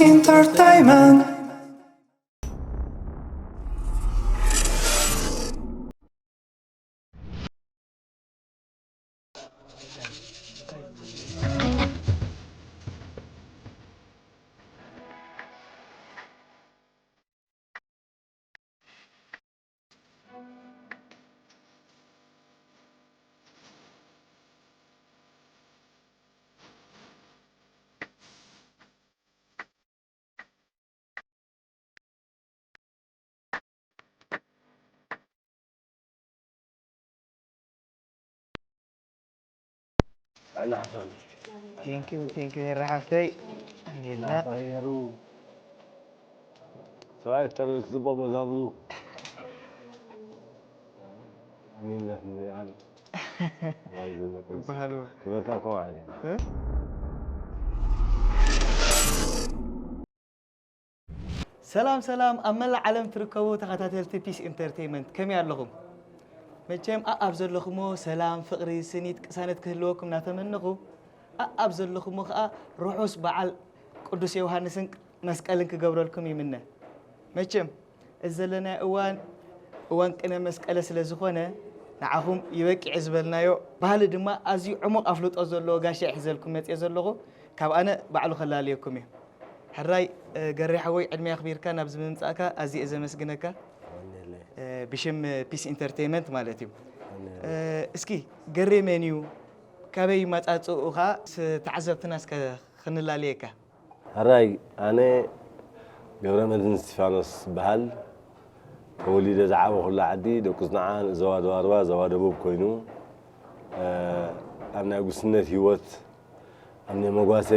Entertainment. Thank you, thank you, ሄራ ሓፍተይ። እንዴት ነህ? ሰብኣይ ተረስ ጽቡቕ መዛብሩ። በሃሉ ክበርካ እኮ ማለት እዩ። ሰላም ሰላም ኣብ መላእ ዓለም ትርከቡ ተኸታተልቲ ፒስ ኢንተርቴይመንት ከመይ ኣለኹም? መቸም ኣኣብ ዘለኹሞ ሰላም፣ ፍቕሪ፣ ስኒት፣ ቅሳነት ክህልወኩም እናተመነኹ ኣኣብ ዘለኹሞ ከዓ ርሑስ በዓል ቅዱስ ዮሃንስን መስቀልን ክገብረልኩም ይምነ። መቸም እዚ ዘለናዮ እዋን እዋን ቅነ መስቀለ ስለ ዝኾነ ንዓኹም ይበቅዕ ዝበልናዮ ባህሊ ድማ ኣዝዩ ዕሙቕ ኣፍልጦ ዘለዎ ጋሻ እየ ሒዘልኩም መፅየ ዘለኹ። ካብ ኣነ ባዕሉ ከላልየኩም እዩ። ሕራይ ገሬ ሓወይ ዕድመ ኣኽቢርካ ናብዚ ምምፃእካ ኣዝየ እየ ዘመስግነካ። ብሽም ፒስ ኢንተርቴይመንት ማለት እዩ። እስኪ ገሬ መን እዩ? ካበይ መፃፅኡ ከዓ ተዓዘብትና እስከ ክንላለየካ። ሕራይ ኣነ ገብረመድህን እስቲፋኖስ እበሃል። ተወሊደ ዝዓበኹላ ዓዲ ደቁጽንዓን ዞባ ደባርባ ዞባ ደቡብ ኮይኑ ኣብ ናይ ጉስነት ህይወት ኣብ ናይ መጓሰ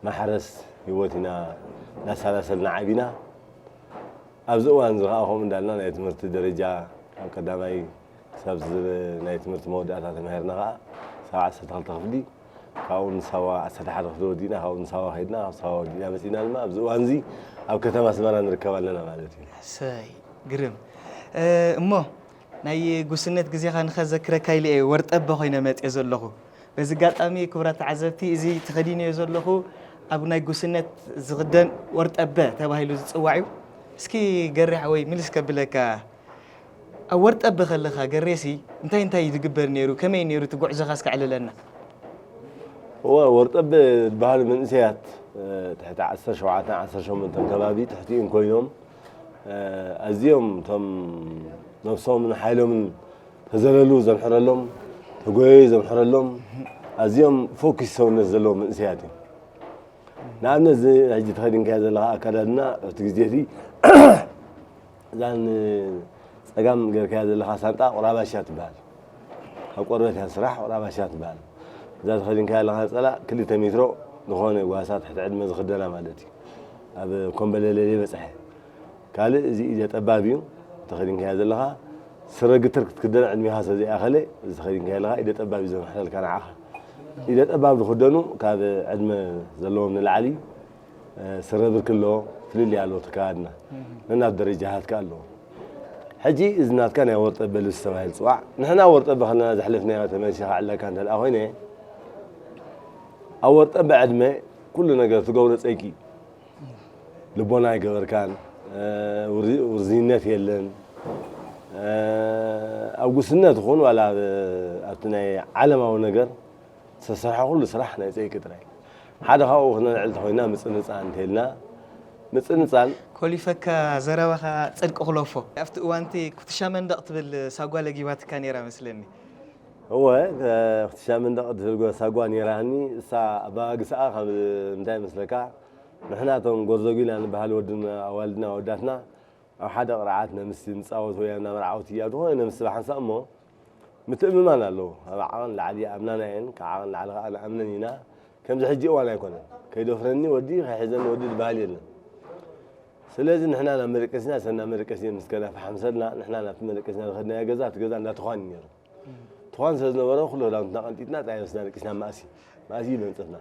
ማሕረስ ህይወት ኢና እናሰላሰልና ዓቢና። ኣብዚ እዋን እዚ ከዓ ከምኡ እንዳልና ናይ ትምህርቲ ደረጃ ካብ ቀዳማይ ክሳብ ናይ ትምህርቲ መወዳእታ ተማሂርና ከዓ ሳዋ ዓሰርተ ክልተ ክፍሊ ካብኡ ንሳዋ ዓሰርተ ሓደ ክፍሊ ወዲእና ካብኡ ንሳዋ ከይድና ካብ ሳዋ ወዲእና መፂና ድማ ኣብዚ እዋን እዚ ኣብ ከተማ ኣስመራ ንርከብ ኣለና ማለት እዩ። እሰይ ግርም እሞ ናይ ጉስነት ግዜኻ ንኸዘክረካ ኢለ እየ ወርጠበ ኮይነ መፅየ ዘለኹ። በዚ ኣጋጣሚ ክቡራት ተዓዘብቲ እዚ ተኸዲነዮ ዘለኹ ኣብ ናይ ጉስነት ዝኽደን ወርጠበ ተባሂሉ ዝፅዋዕ እዩ። እስኪ ገሬ ሓወይ ምልስ ከብለካ ኣብ ወርጠበ ከለኻ ገሬሲ እንታይ እንታይ እዩ ዝግበር ነይሩ? ከመይ ነይሩ እቲ ጉዕዞኻ እስከ ዕልለና። እወ ወርጠበ ዝበሃሉ መንእሰያት ትሕቲ ዓሰርተ ሸውዓተ ዓሰርተ ሸሞንተ ከባቢ ትሕቲኡን ኮይኖም ኣዝዮም እቶም ነብሶምን ሓይሎምን ተዘለሉ ዘምሕረሎም ተጎየዩ ዘምሕረሎም ኣዝዮም ፎኪስ ሰውነት ዘለዎም መንእሰያት እዮም። ንኣብነት እዚ ሕጂ ተኸዲንካዮ ዘለኻ ኣካዳድና ኣብቲ ግዜ እቲ እዛ ንፀጋም ገይርካያ ዘለኻ ሳንጣ ቁራባሻ ትበሃል። ካብ ቆርበት እያ ትስራሕ ቁራባሻ ትበሃል። እዛ ተኸዲንካያ ዘለኻ ነፀላ ክልተ ሜትሮ ዝኾነ ጓሳ ትሕቲ ዕድመ ዝኽደና ማለት እዩ። ኣብ ኮምበለለ ዘይበፅሐ። ካልእ እዚ ኢደ ጠባብ እዩ ተኸዲንካያ ዘለኻ ስረ ግትር ክትክደን ዕድሜኻ ስለ ዘይኣኸለ እዚ ተኸዲንካያ ዘለኻ ኢደ ጠባብ እዩ ዘምሕረልካ ንዓኻ። ኢደ ጠባብ ዝኽደኑ ካብ ዕድመ ዘለዎም ንላዕሊ ስረ ብርኪ ኣለዎ፣ ፍልልይ ኣለዎ እቲ ኣከዳድና። ነናብ ደረጃታትካ ኣለዎ። ሕጂ እዚ ናትካ ናይ ወርጠበ ልብሲ ተባሂሉ ዝፅዋዕ። ንሕና ወርጠበ ከለና ዘሕለፍናዮ ተመሊሰ ከዕለካ እንተ ደኣ ኮይነ፣ ኣብ ወርጠበ ዕድመ ኩሉ ነገር ትገብሮ ጸይቂ እዩ። ልቦና ኣይገበርካን፣ ውርዝይነት የለን። ኣብ ጉስነት ይኹን ዋላ ኣብቲ ናይ ዓለማዊ ነገር ዝተሰርሐ ኩሉ ስራሕ ናይ ጸይቂ ጥራይ። ሓደ ካብኡ ክነልዕል እንተኾይና ምጽንጻን እንተኢልና፣ ምጽንጻን። ኮሊፈካ ዘረባኻ ጽድቂ ክለፎ። ኣብቲ እዋንቲ ኩትሻ መንደቕ ትብል ሳጓ ለጊባትካ ነይራ መስለኒ። እወ፣ ኩትሻ መንደቕ ትብል ሳጓ ነይራኒ። እሳ ኣበጋግስኣ ካብ እንታይ ይመስለካ? ንሕና እቶም ጎርዞ ጒና ንበሃል ወድና ኣዋልድና ኣወዳትና ኣብ ሓደ ቅርዓት ነምሲ ንጻወት ወይ ኣብና መርዓውቲ ኣብ ዝኾነ ነምሲ ብሓንሳእ እሞ ምትእምማን ኣለዎ። ካብ ዓቐን ላዕሊ ይኣምናና እየን፣ ካብ ዓቐን ላዕሊ ከኣ ንኣምነን ኢና። ከምዚ ሕጂ እዋን ኣይኮነን። ከይደፍረኒ ወዲ፣ ከይሕዘኒ ወዲ ዝበሃል የለን። ስለዚ ንሕና ናብ መደቀሲና፣ እሰን ናብ መደቀሲአን ምስ ከዳ ፈሓምሰልና፣ ንሕና ናብቲ መደቀሲና ዝኸድናዮ ገዛ፣ እቲ ገዛ እንዳ ትዃን እዩ ነይሩ። ትዃን ስለ ዝነበረ፣ ኩሉ ክዳውንትና ቀንጢጥና፣ ጥራይ ነብስና ደቂስና ኣብ ማእሲ፣ ማእሲ እዩ መንጸፍና።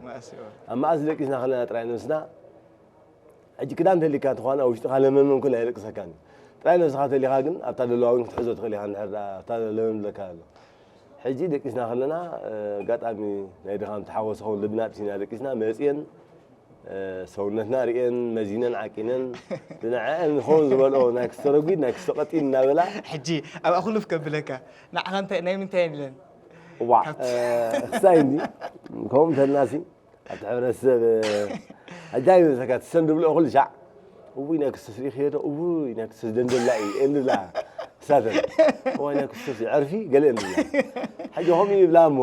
ኣብ ማእሲ ደቂስና ከለና ጥራይ ነብስና፣ ሕጂ ክዳን ተሊካ ተኾነ ኣብ ውሽጥኻ ለመመን ኩን ኣይደቅሰካን እዩ። ጥራይ ነብስኻ ተሊኻ ግን ኣብታ ደለዋ እውን ክትሕዞ ትኽእል ኢኻ እንድሕር ደኣ ኣብታ ለመም ዝብለካ ዘሎ። ሕጂ ደቂስና ከለና ኣጋጣሚ ናይ ድኻም ተሓወስ ኸውን ልብና ጥሲና ደቂስና መፅየን እ፣ ሰውነትና ርእየን መዚነን ዓቂነን፣ ንዐአን ንኸውን ዝበልኦ ናይ ክስቶ ረጒድ፣ ናይ ክስቶ ቀጢን እናበላ። ሕጂ ኣብኣ ኩሉፍ ከብለካ፣ ንዓኻ እንታይ፣ ናይ ምንታይ ኢለን? ዋዕ፣ ካብቲ እ፣ ክሳይ እንዲ፣ ከምኡ እንተልናሲ፣ ኣብቲ ሕብረተሰብ፣ እ፣ ሕጂ ኣይመስለካ፣ ትሰን ድብልኦ ኩሉ ሻዕ፣ እውይ፣ ናይ ክስቶስ ርኢኽዮ ዶ? እውይ፣ ናይ ክስቶስ ደንደላ እዩ፣ እየን ዝብላ። እሳተን፣ እዋይ፣ ናይ ክስቶስ እዩ፣ ዕርፊ፣ ገለ እየን ዝብላ። ሕጂ ከምኡ ይብላ እሞ፣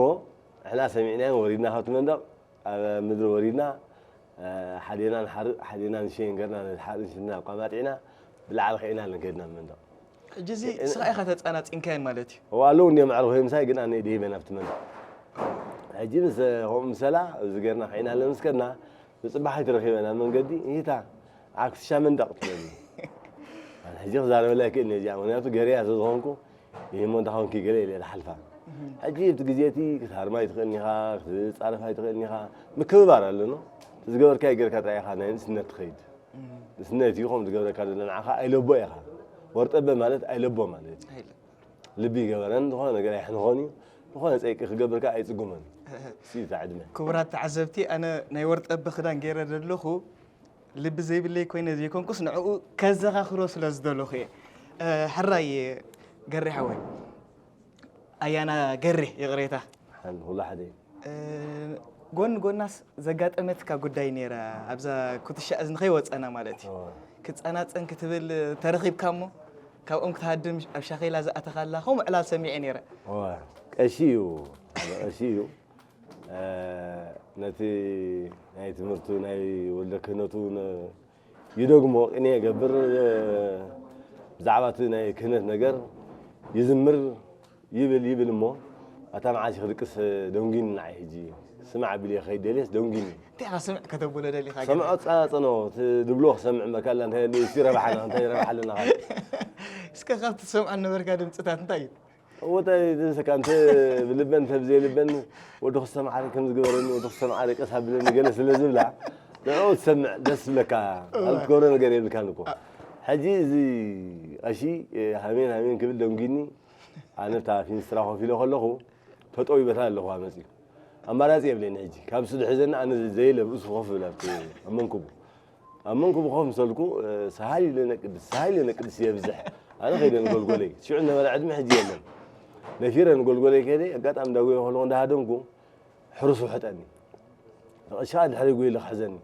ንሕና ሰሚዕናዮን ወሪድና ካብቲ መንደቕ፣ ኣብ ምድሪ ወሪድና፣ እ፣ ሓዴና ንሓርእ፣ ሓዴና ንሸይን ገርና ንሓርእ ንሽና ኣቋማጢዕና፣ ብላዕሊ ኸኢና ኣለንከድና መንደቕ። ሕጂ እዚ እስኻ ኢኻ ተጻናጺንካየን ማለት እዩ? እዋ ኣለዉ እንዲዮም ኣዕርኹ ምሳይ፣ ግን ኣነ ደይበን ኣብቲ መንደቕ። ሕጂ ምስ፣ ከምኡ ምሰላ፣ እዚ ገርና ኸኢና ኣለንስከድና፣ ብጽባሕ ኣይትረኺበን ኣብ መንገዲ፣ ይታ፣ ዓክስሻ መንደቕ ትበልኒ። ኣነ ሕጂ ክዛረበላ ኣይክእልን እየ እዚኣ፣ ምኽንያቱ ገርያ ስለ ዝኾንኩ፣ ይህ እሞ እንታይ ኾንኪ ገለ ኢለ ዝሓልፋ። ሕጂ እቲ ግዜ እቲ ክትሃርም ኣይትኽእልን ኢኻ፣ ክትጻረፍ ኣይትኽእልን ኢኻ። ምክብባር ኣለኖ። እቲ ዝገበርካዮ ጌርካ ጥራይ ኢኻ ናይ ንእስነት ትኸይድ። ንእስነት እዩ ከምኡ ዝገብረካ ዘሎ ንዓኻ ኣይለቦ ኢኻ። ወርጠበ ማለት ኣይለቦ ማለት እዩ። ልቢ ይገበረን፣ ዝኾነ ነገር ኣይሕንኾን እዩ። ዝኾነ ጸይቂ ክገብር ከኣ ኣይጽጉምን። እሱ እዩ እቲ ዕድመ። ክቡራት ተዓዘብቲ፣ ኣነ ናይ ወርጠበ ክዳን ገይረ ዘለኹ ልቢ ዘይብለይ ኮይነ ዘይኮንኩስ ንዕኡ ከዘኻኽሮ ስለ ዝደለኹ እየ። እ፣ ሕራይ ገሬ ሓወይ። ኣያና ገሬ፣ ይቕሬታ። ሓን፣ ኩሉ ሓደ እዩ። እ፣ ጎኒ ጎናስ ዘጋጠመትካ ጉዳይ ነይራ፣ ኣብዛ ኩትሻ እዝኒ ከይወጸና ማለት እዩ። እወ። ክትጸናጸን ክትብል ተረኺብካ እሞ፣ ካብኦም ክትሃድም ኣብ ሻኼላ ዝኣተኻላ፣ ከምኡ ዕላል ሰሚዐ ነይረ። እወ። ቀሺ እዩ፣ ሓደ ቀሺ እዩ። እ፣ ነቲ ናይ ትምህርቱ፣ ናይ ወልደ ክህነቱ ነ-፣ ይደግሞ፣ ቅኔ የገብር፣ እ፣ ብዛዕባ እቲ ናይ ክህነት ነገር ይዝምር፣ ይብል፣ ይብል እሞ፣ ኣታ መዓስ ክድቅስ ደንጊኒ ንዓይ ሕጂ። ስማዕ ቢለ ከይደልየስ ደንጊኒ። እንታይ ኢኻ ስምዕ ከተብሎ ደሊኻ ግን? ሰምዖ ጸናጸኖ፣ እቲ ድብሎ ክሰምዕ እምበር፣ ካላ እንታይ ኣሎ፣ እስቲ ረብሓና፣ እንታይ ረብሓ ኣለና ካልእ? እስከ ካብቲ ትሰምዖ ነበርካ ድምጽታት እንታይ እዩ? እወ፣ እንታይ ዝንሰካ፣ እንተ ብልበን፣ እንተ ብዘይልበን፣ ወዲ ክስተ መዓረ ከም ዝገበረኒ፣ ወዲ ክስተ መዓረ ቀስ ኣብለኒ፣ ገለ ስለ ዝብላ፣ ንዕኡ ትሰምዕ፣ ደስ ዝብለካ፣ እወ። ካልእ ትገብሮ ነገር የብልካን እኮ። ሕጂ እዚ ቀሺ፣ ሃሜን፣ ሃሜን ክብል ደንጊኒ፣ ኣነ ብታ ፊንስትራ ኮፍ ኢለ ከለኹ፣ ተጠዊበታ ኣለኹ መጺኡ። ኣማራጺ የብለይን ሕጂ። ካብ እሱ ድሕዘኒ ኣነ ዘየለ ብእሱ ኮፍ እብል ኣብቲ ኣብ መንኩቡ። ኣብ መንኩቡ ኮፍ ምስ በልኩ፣ እ፣ ሰሃሊ ለነ ቅድስ፣ ሰሃሊ ለነ ቅድስ የብዝሕ። ኣነ ከይደ ንጎልጎለይ። ሽዑ ዝነበረ ዕድመ ሕጂ የለን። ነፊረ ንጎልጎለይ ከይደ፣ ኣጋጣሚ እንዳጎየ ከለኹ እንዳሃደምኩ፣ ሕሩስ ውሕጠኒ። ተቐሻ ድሕረይ ጎይሉ ክሕዘኒ።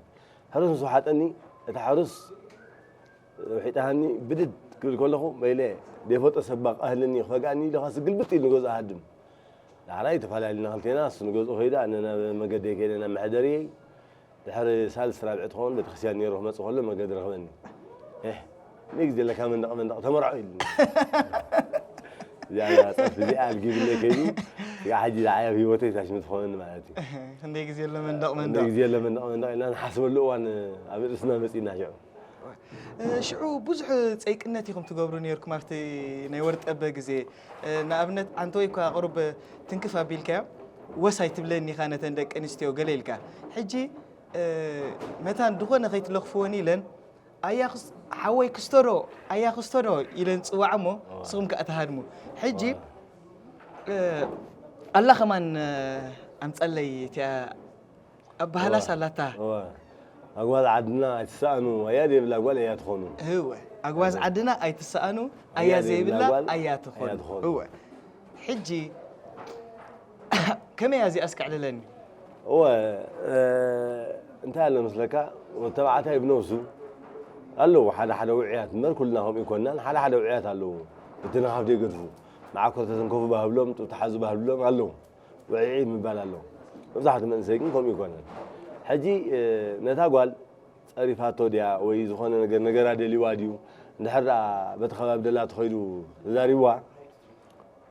ሕሩስ ምስ ወሓጠኒ፣ እታ ሕሩስ ውሒጣሃኒ ብድድ ክብል ከለኹ፣ መይለ ደይፈልጦ ሰብ ባቃ ህልኒ ክፈግኣኒ ኢሉ፣ ከስ ግልብጥ ኢሉ ንገዝኡ ሃድም። ዳሕራይ ተፈላለና ክልቴና፣ እሱ ንገዝኡ ከይዱ፣ ኣነ ናብ መገደይ ከይደ ናብ መሕደሪየይ። ድሕሪ ሳልስ ራብዒ ትኸውን ቤተክርስትያን ነይሩ ክመጽእ ከሎ መገዲ ረኽበኒ። "ኤህ፣ ክንደይ ግዜ ኣለካ መንደቕ መንደቕ ተመርዖ?" ኢሉኒ። እዚኣ ጸርፊ እዚኣ ኣልጊብለይ ከይዱ፣ እዚኣ ሕጂ ንዓይ ኣብ ህይወተይ ታሽሚ ትኾነኒ ማለት እዩ። ክንደይ ግዜ ኣሎ መንደቕ መንደቕ? ክንደይ ግዜ ኣሎ መንደቕ መንደቕ ኢልና ንሓስበሉ እዋን ኣብ ርእስና መጺእና ሽዑ። እ፣ ሽዑ ብዙሕ ጸይቅነት ኢኹም ትገብሩ ነይርኩም ኣብቲ ናይ ወርጠበ ግዜ። እ፣ ንኣብነት ኣንተ ወይ እኳ ቁሩብ ትንክፍ ኣቢልካዮ፣ "ወስ ኣይትብለኒ ኢኻ ነተን ደቂ ኣንስትዮ" ገለ ኢልካ። ሕጂ፣ እ፣ መታን ድኾነ ከይትለኽፍወን ኢለን፣ "ኣያ ክስ-፣ ሓወይ ክስቶ ዶ? ኣያ ክስቶ ዶ?" ኢለን ጽዋዓ እሞ፣ እዋ። ንስኹም ከኣ ትሃድሙ። ሕጂ፣ እዋ። እ፣ ኣላ ከማን፣ እ፣ ኣምጸለይ እቲኣ ኣበሃላስ እዋ። ኣላታ። እዋ። ኣጓዝ ዓድና ኣይትሰኣኑ፣ ኣያ ዘይብላ ጓል እያ ትኾኑ። እወ፣ ኣጓዝ እወ። ዓድና ኣይትሰኣኑ፣ ኣያ ኣያ ዘይብላ ዘይብላ ጓል ኣያ ትኾኑ። ኣያ ትኾኑ። እወ። ሕጂ፣ ከመይ እያ እዚኣ እስከ ዕልለኒ? እወ፣ እ፣ እንታይ ኣሎ መስለካ፣ ወዲ ተባዕታይ ብነብሱ ኣለዉ፣ ሓደ ሓደ ውዑያት እምበር፣ ኩልና ከምኡ ኣይኮንናን፣ ሓደ ሓደ ውዑያት ኣለዉ። እቲ ንኻፍ ዘይገድፉ፣ መዓኮር ተተንከፉ ባህብሎም፣ ጡብ ተሓዙ ባህብሎም ኣለዉ። ውዕዒ ምባል ኣለዎ። መብዛሕትኡ መንእሰይ ግን ከምኡ ኣይኮነን። ሕጂ፣ እ፣ ነታ ጓል ጸሪፋቶ ድያ ወይ ዝኾነ ነገር ነገራ ደልይዋ ድዩ? እንድሕር ደኣ በቲ ከባቢ ደላ ተኸይዱ ተዛሪብዋ፣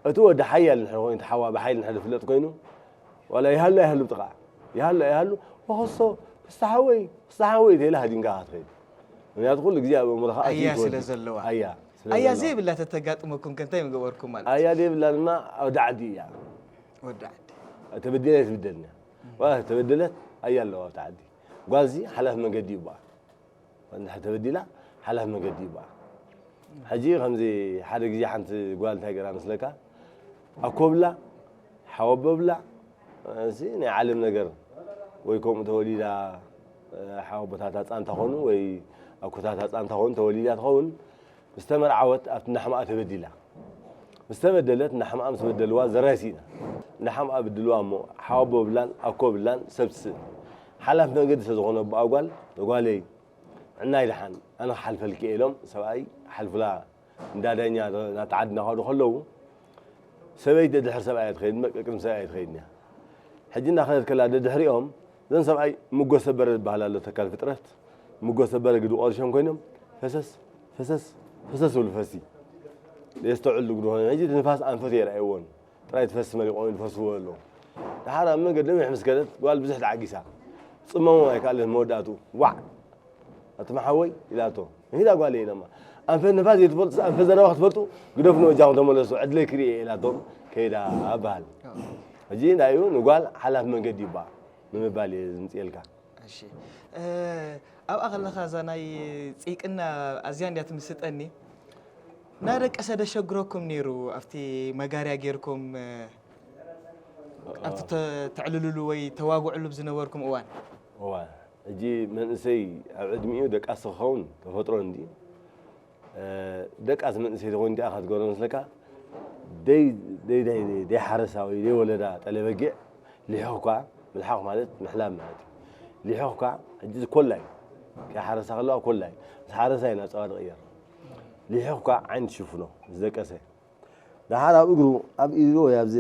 እቲ ወዲ ሓያል እንድሕር ኮይኑ፣ እቲ ሓዋ ብሓይሊ እንድሕር ዝፍለጥ ኮይኑ፣ ዋላ ይሃሉ ኣይሃሉ ብጥቓ፣ ይሃሉ ኣይሃሉ፣ "ወኸሶ፣ ክስተ ሓወይ፣ ክስተ ሓወይ" ተይላ ሃዲንካ ኢኻ ትኸይድ። ምኽንያቱ ኩሉ ግዜ ኣብ ኣእምሮኻ ኣትዩ ኣያ ትወዲ። ስለ ዘለዋ። ኣያ ስለ ኣያ ዘለዋ። ዘይብላ ተተጋጥመኩም ከ እንታይ ምገበርኩም ማለት እዩ? ኣያ ዘይብላ ድማ ወዲ ዓዲ እያ። ወዲ ዓዲ። ተበዲላ ኣይትብደልን እያ። ዋላ ተበደለት ኣያ ኣለዋ ኣብቲ ዓዲ። ጓልዚ ሓላፊ መገዲ እዩ በኣ። እንድሕር ተበዲላ ሓላፊ መገዲ እዩ በኣ። ሕጂ ከምዚ ሓደ ግዜ ሓንቲ ጓል እንታይ ገይራ መስለካ? ኣኮብላ፣ ሓወቦብላ፣ እዚ ናይ ዓለም ነገር ወይ ከምኡ ተወሊዳ፣ ሓወቦታት ኣጻንታ ኾኑ ወይ ኣኮታት ኣጻንታ ኾኑ ተወሊዳ ትኸውን። ምስ ተመርዓወት ኣብቲ እናሕማኣ ተበዲላ። ምስ ተበደለት እናሕማኣ ምስ በደልዋ ዘራይ ስኢና። እናሕማኣ ብድልዋ እሞ ሓወቦ ብላን ኣኮ ብላን ሰብ ትስእን። ሓላፍ መንገዲ ስለ ዝኾነ ኣቦኣ ጓል፣ ጓለይ ዕናይ ደሓን ኣነ ክሓልፈልኪ እየ ኢሎም ሰብኣይ ሓልፉላ። እንዳ ዳኛ ናተዓዲ እናኸዱ ከለዉ ሰበይቲ ደድሕሪ ሰብኣይ ትኸይድ እምበር ቅድሚ ሰብኣይ ትኸይድ እያ። ሕጂ እናኸደት ከላ ደድሕሪኦም እዘን ሰብኣይ ምጎሰ በረ ዝበሃል ኣሎ ተካል ፍጥረት ምጎሰ በረ ግዲ ቆርሾም ኮይኖም ፈሰስ ፈሰስ ፈሰስ ብሉ ፈሲ የስተውዕሉ ግዲ ኾነ ሕጂ እቲ ንፋስ ኣንፈት የርኣይዎን ጥራይ ትፈስ መሪቆም ይፈስዎ ኣለዉ። ደሓር ኣብ መንገዲ ነዊሕ ምስ ከደት ጓል ብዙሕ ተዓጊሳ ጽመሞ ኣይከኣለት መወዳእቱ ዋዕ ኣቱም ሓወይ ኢላቶ። ንሂዳ ጓል ኢለማ ኣንፈት ንፋስ ዘይትፈልጡ ኣንፈት ዘረባ ክትፈልጡ ግደፉ ንበጃኹም ተመለሱ ዕድለይ ክርኢ ኢላቶም ከይዳ በሃል። ሕጂ እንታይ እዩ ንጓል ሓላፍ መንገዲ ይባ ንምባል እየ ዝምፅኤልካ። እሺ ኣብኣ ከለኻ እዛ ናይ ፅይቅና ኣዝያ እንድያ ትምስጠኒ። እናደቀሰ ደሸግረኩም ነይሩ ኣብቲ መጋርያ ጌርኩም ኣብቲ ተዕልልሉ ወይ ተዋግዕሉ ዝነበርኩም እዋን? እዋ ሕጂ መንእሰይ ኣብ ዕድሚኡ ደቃስ ክኸውን ተፈጥሮ እንዲ ደቃስ መንእሰይ ተኾይኑ ዲኣ ክትገብሮ መስለካ ደይ ደይ ደይ ደይ ሓረሳ ወይ ደይ ወለዳ ጠለበጊዕ ሊሖኽኳ ምልሓኽ ማለት ምሕላብ ማለት እዩ ሊሖኽኳ ሕጂ ኮላ እዩ ከይ ሓረሳ ከለዋ ኮላ እዩ ምስ ሓረሳ እዩ ናብ ጸባ ትቕየር ሊሖኽኳ ዓይኒ ትሽፍኖ ምስ ደቀሰ ደሓር ኣብ እግሩ ኣብ ኢዱ ወይ ኣብዚ